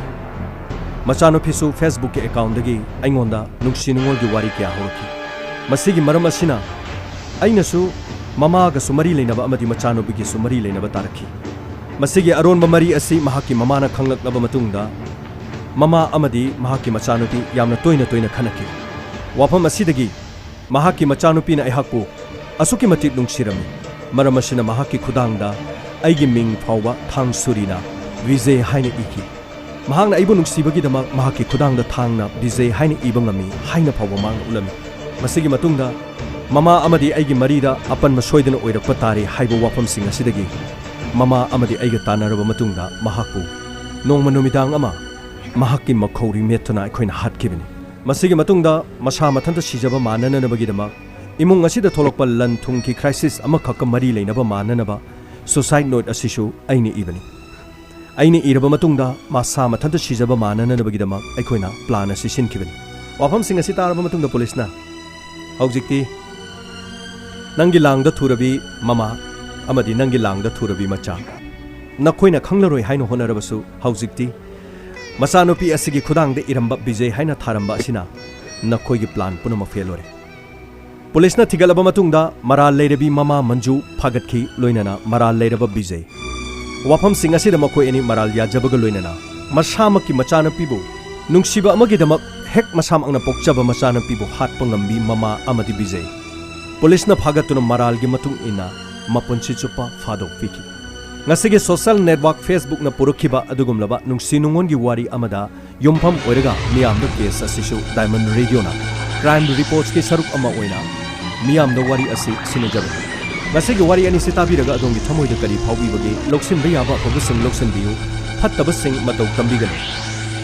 ꯃꯆꯥꯅꯨꯄꯤꯁꯨ Facebookꯀꯤ accountꯗꯒꯤ ꯑꯩꯉꯣꯟꯗ ꯅꯨꯡꯁꯤ ꯅꯨꯡꯉꯣꯜꯒꯤ ꯋꯥꯔꯤ ꯀꯌꯥ ꯍꯧꯔꯛꯈꯤ꯫ ꯃꯁꯤꯒꯤ ꯃꯔꯝ ꯑꯁꯤꯅ ꯑꯩꯅꯁꯨ ꯃꯃꯥꯒꯁꯨ ꯃꯔꯤ ꯂꯩꯅꯕ ꯑꯃꯗꯤ ꯃꯆꯥꯅꯨꯄꯤꯒꯤꯁꯨ ꯃꯔꯤ ꯂꯩꯅꯕ ꯇꯥꯔꯛꯈꯤ꯫ ꯃꯁꯤꯒꯤ ꯑꯔꯣꯟꯕ ꯃꯔꯤ ꯑꯁꯤ ꯃꯍꯥꯛꯀꯤ ꯃꯃꯥꯅ ꯈꯪꯂꯛꯂꯕ ꯃꯇꯨꯡꯗ ꯃꯃꯥ ꯑꯃꯗꯤ ꯃꯍꯥꯛꯀꯤ ꯃꯆꯥꯅꯨꯄꯤ ꯌꯥꯝꯅ ꯇꯣꯏꯅ ꯇꯣꯏꯅ ꯈꯠꯅꯈꯤ꯫ ꯋꯥꯐꯝ ꯑꯁꯤꯗꯒꯤ ꯃꯍꯥꯛꯀꯤ ꯃꯆꯥꯅꯨꯄꯤꯅ ꯑꯩꯍꯥꯛꯄꯨ ꯑꯁꯨꯛꯀꯤ ꯃꯇꯤꯛ ꯅꯨꯡꯁꯤꯔꯝꯃꯤ꯫ ꯃꯔꯝ ꯑꯁꯤꯅ ꯃꯍꯥꯛꯀꯤ ꯈꯨꯗꯥꯡꯗ ꯑꯩꯒꯤ ꯃꯤꯡ ꯐꯥꯎꯕ ꯊꯥꯡ ꯁꯨꯔꯤꯅ ꯕꯤꯖꯦ ꯍꯥꯏꯅ ꯏꯈꯤ꯫ ꯃꯍꯥꯛꯅ ꯑꯩꯕꯨ ꯅꯨꯡꯁꯤꯕꯒꯤꯗꯃꯛ ꯃꯍꯥꯛꯀꯤ ꯈꯨꯗꯥꯡꯗ ꯊꯥꯡꯅ ꯕꯤꯖꯦ ꯍꯥꯏꯅ ꯏꯕ ꯉꯝꯃꯤ ꯍꯥꯏꯅ ꯐꯥꯎꯕ ꯃꯍꯥꯛꯅ ꯎꯠꯂꯝꯃꯤ꯫ ꯃꯁꯤꯒꯤ ꯃꯇꯨꯡꯗ ꯃꯃꯥ ꯑꯃꯗꯤ ꯑꯩꯒꯤ ꯃꯔꯤꯗ ꯑꯄꯟꯕ ꯁꯣꯏꯗꯅ ꯑꯣꯏꯔꯛꯄ ꯇꯥꯔꯦ ꯍꯥꯏꯕ ꯋꯥꯐꯝꯁꯤꯡ ꯑꯁꯤꯗꯒꯤ ꯃꯃꯥ ꯑꯃꯗꯤ ꯑꯩꯒ ꯇꯥꯟꯅꯔꯕ ꯃꯇꯨꯡꯗ ꯃꯍꯥꯛꯄꯨ ꯅꯣꯡꯃ ꯅꯨꯃꯤꯗꯥꯡ ꯑꯃ ꯃꯍꯥꯛꯀꯤ ꯃꯈꯧꯔꯤ ꯃꯦꯠꯇꯨꯅ ꯑꯩꯈꯣꯏꯅ ꯍꯥꯠꯈꯤꯕꯅꯤ꯫ ꯃꯁꯤꯒꯤ ꯃꯇꯨꯡꯗ ꯃꯁꯥ ꯃꯊꯟꯇ ꯁꯤꯖꯕ ꯃꯥꯟꯅꯅꯅꯕꯒꯤꯗꯃꯛ ꯏꯃꯨꯡ ꯑꯁꯤꯗ ꯊꯣꯛꯂꯛꯄ ꯂꯟ ꯊꯨꯝꯒꯤ crisis ꯑꯃꯈꯛꯀ ꯃꯔꯤ ꯂꯩꯅꯕ ꯃꯥꯟꯅꯅꯕ suicide note ꯑꯁꯤꯁꯨ ꯑꯩꯅ ꯏꯕꯅꯤ꯫ ꯑꯩꯅ ꯏꯔꯕ ꯃꯇꯨꯡꯗ ꯃꯁꯥ ꯃꯊꯟꯇ ꯁꯤꯖꯕ ꯃꯥꯟꯅꯅꯕꯒꯤꯗꯃꯛ ꯑꯩꯈꯣꯏꯅ plan ꯑꯁꯤ ꯁꯤꯟꯈꯤꯕꯅꯤ꯫ ꯋꯥꯐꯝꯁꯤꯡ ꯑꯁꯤ ꯇꯥꯔꯕ ꯃꯇꯨꯡꯗ ꯄꯨꯂꯤꯁꯅ, "ꯍꯧꯖꯤꯛꯇꯤ ꯅꯪꯒꯤ ꯂꯥꯡꯗ ꯊꯨꯔꯕꯤ ꯃꯃꯥ ꯑꯃꯗꯤ ꯅꯪꯒꯤ ꯂꯥꯡꯗ ꯊꯨꯔꯕꯤ ꯃꯆꯥ, ꯅꯈꯣꯏꯅ ꯈꯪꯂꯔꯣꯏ ꯍꯥꯏꯅ ꯍꯣꯠꯅꯔꯕꯁꯨ, ꯍꯧꯖꯤꯛꯇꯤ ꯃꯆꯥꯅꯨꯄꯤ ꯑꯁꯤꯒꯤ ꯈꯨꯗꯥꯡꯗ ꯏꯔꯝꯕ ꯕꯤꯖꯦ ꯍꯥꯏꯅ ꯊꯥꯔꯝꯕ ꯑꯁꯤꯅ ꯅꯈꯣꯏꯒꯤ plan ꯄꯨꯝꯅꯃꯛ fail ꯑꯣꯏꯔꯦ꯫" ꯄꯨꯂꯤꯁꯅ ꯊꯤꯒꯠꯂꯕ ꯃꯇꯨꯡꯗ ꯃꯔꯥꯜ ꯂꯩꯔꯕꯤ ꯃꯃꯥ ꯃꯟꯖꯨ ꯐꯥꯒꯠꯈꯤ, ꯂꯣꯏꯅꯅ ꯃꯔꯥꯜ ꯂꯩꯔꯕ ꯕꯤꯖꯦ꯫ ꯋꯥꯐꯝꯁꯤꯡ ꯑꯁꯤꯗ ꯃꯈꯣꯏ ꯑꯅꯤ ꯃꯔꯥꯜ ꯌꯥꯖꯕꯒ ꯂꯣꯏꯅꯅ ꯃꯁꯥꯃꯛꯀꯤ ꯃꯆꯥꯅꯨꯄꯤꯕꯨ ꯅꯨꯡꯁꯤꯕ ꯑꯃꯒꯤꯗꯃꯛ ꯍꯦꯛ ꯃꯁꯥꯃꯛꯅ ꯄꯣꯛꯆꯕ ꯃꯆꯥꯅꯨꯄꯤꯕꯨ ꯍꯥꯠꯄ ꯉꯝꯕꯤ ꯃꯃꯥ ꯑꯃꯗꯤ ꯕꯤꯖꯦ꯫ ꯄꯨꯂꯤꯁꯅ ꯐꯥꯒꯠꯇꯨꯅ ꯃꯔꯥꯜꯒꯤ ꯃꯇꯨꯡ ꯏꯟꯅ ꯃꯄꯨꯟꯁꯤ ꯆꯨꯞꯄ ꯐꯥꯗꯣꯛꯄꯤꯈꯤ꯫ ꯉꯁꯤꯒꯤ social network Facebookꯅ ꯄꯨꯔꯛꯈꯤꯕ ꯑꯗꯨꯒꯨꯝꯂꯕ ꯅꯨꯡꯁꯤ ꯅꯨꯡꯉꯣꯟꯒꯤ ꯋꯥꯔꯤ ꯑꯃꯗ ꯌꯨꯝꯐꯝ ꯑꯣꯏꯔꯒ ꯃꯤꯌꯥꯝꯗ case ꯑꯁꯤꯁꯨ Diamond Radioꯅ Crime Reportsꯀꯤ ꯁꯔꯨꯛ ꯑꯃ ꯑꯣꯏꯅ ꯃꯤꯌꯥꯝꯗ ꯋꯥꯔꯤ ꯑꯁꯤ ꯁꯤꯟꯅꯖꯕꯅꯤ꯫ ꯉꯁꯤꯒꯤ ꯋꯥꯔꯤ ꯑꯅꯤꯁꯤ ꯇꯥꯕꯤꯔꯒ ꯑꯗꯣꯝꯒꯤ ꯊꯃꯣꯏꯗ ꯀꯔꯤ ꯐꯥꯎꯕꯤꯕꯒꯦ? ꯂꯧꯁꯤꯟꯕ ꯌꯥꯕ ꯑꯐꯕꯁꯤꯡ ꯂꯧꯁꯤꯟꯕꯤꯌꯨ, ꯐꯠꯇꯕꯁꯤꯡ ꯃꯇꯧ ꯇꯝꯕꯤꯒꯅꯨ꯫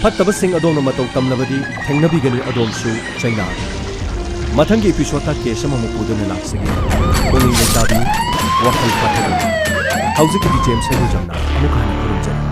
ꯐꯠꯇꯕꯁꯤꯡ ꯑꯗꯣꯝꯅ ꯃꯇꯧ ꯇꯝꯂꯕꯗꯤ ꯊꯦꯡꯅꯕꯤꯒꯅꯤ ꯑꯗꯣꯝꯁꯨ ꯆꯩꯅꯥ꯫ ꯃꯊꯪꯒꯤ episodeꯇ case ꯑꯃꯃꯨꯛ ꯄꯨꯗꯨꯅ ꯂꯥꯛꯆꯒꯦ꯫ ꯄꯨꯛꯅꯤꯡ ꯂꯩꯇꯥꯕꯤꯌꯨ, ꯋꯥꯈꯜ ꯐꯥꯊꯕꯤꯌꯨ꯫ ꯍꯧꯖꯤꯛꯀꯤꯗꯤ ꯖꯦꯝꯁ ꯁꯍꯨꯖꯝꯅ ꯑꯃꯨꯛ ꯍꯟꯅ ꯈꯨꯔꯨꯝꯖꯔꯤ꯫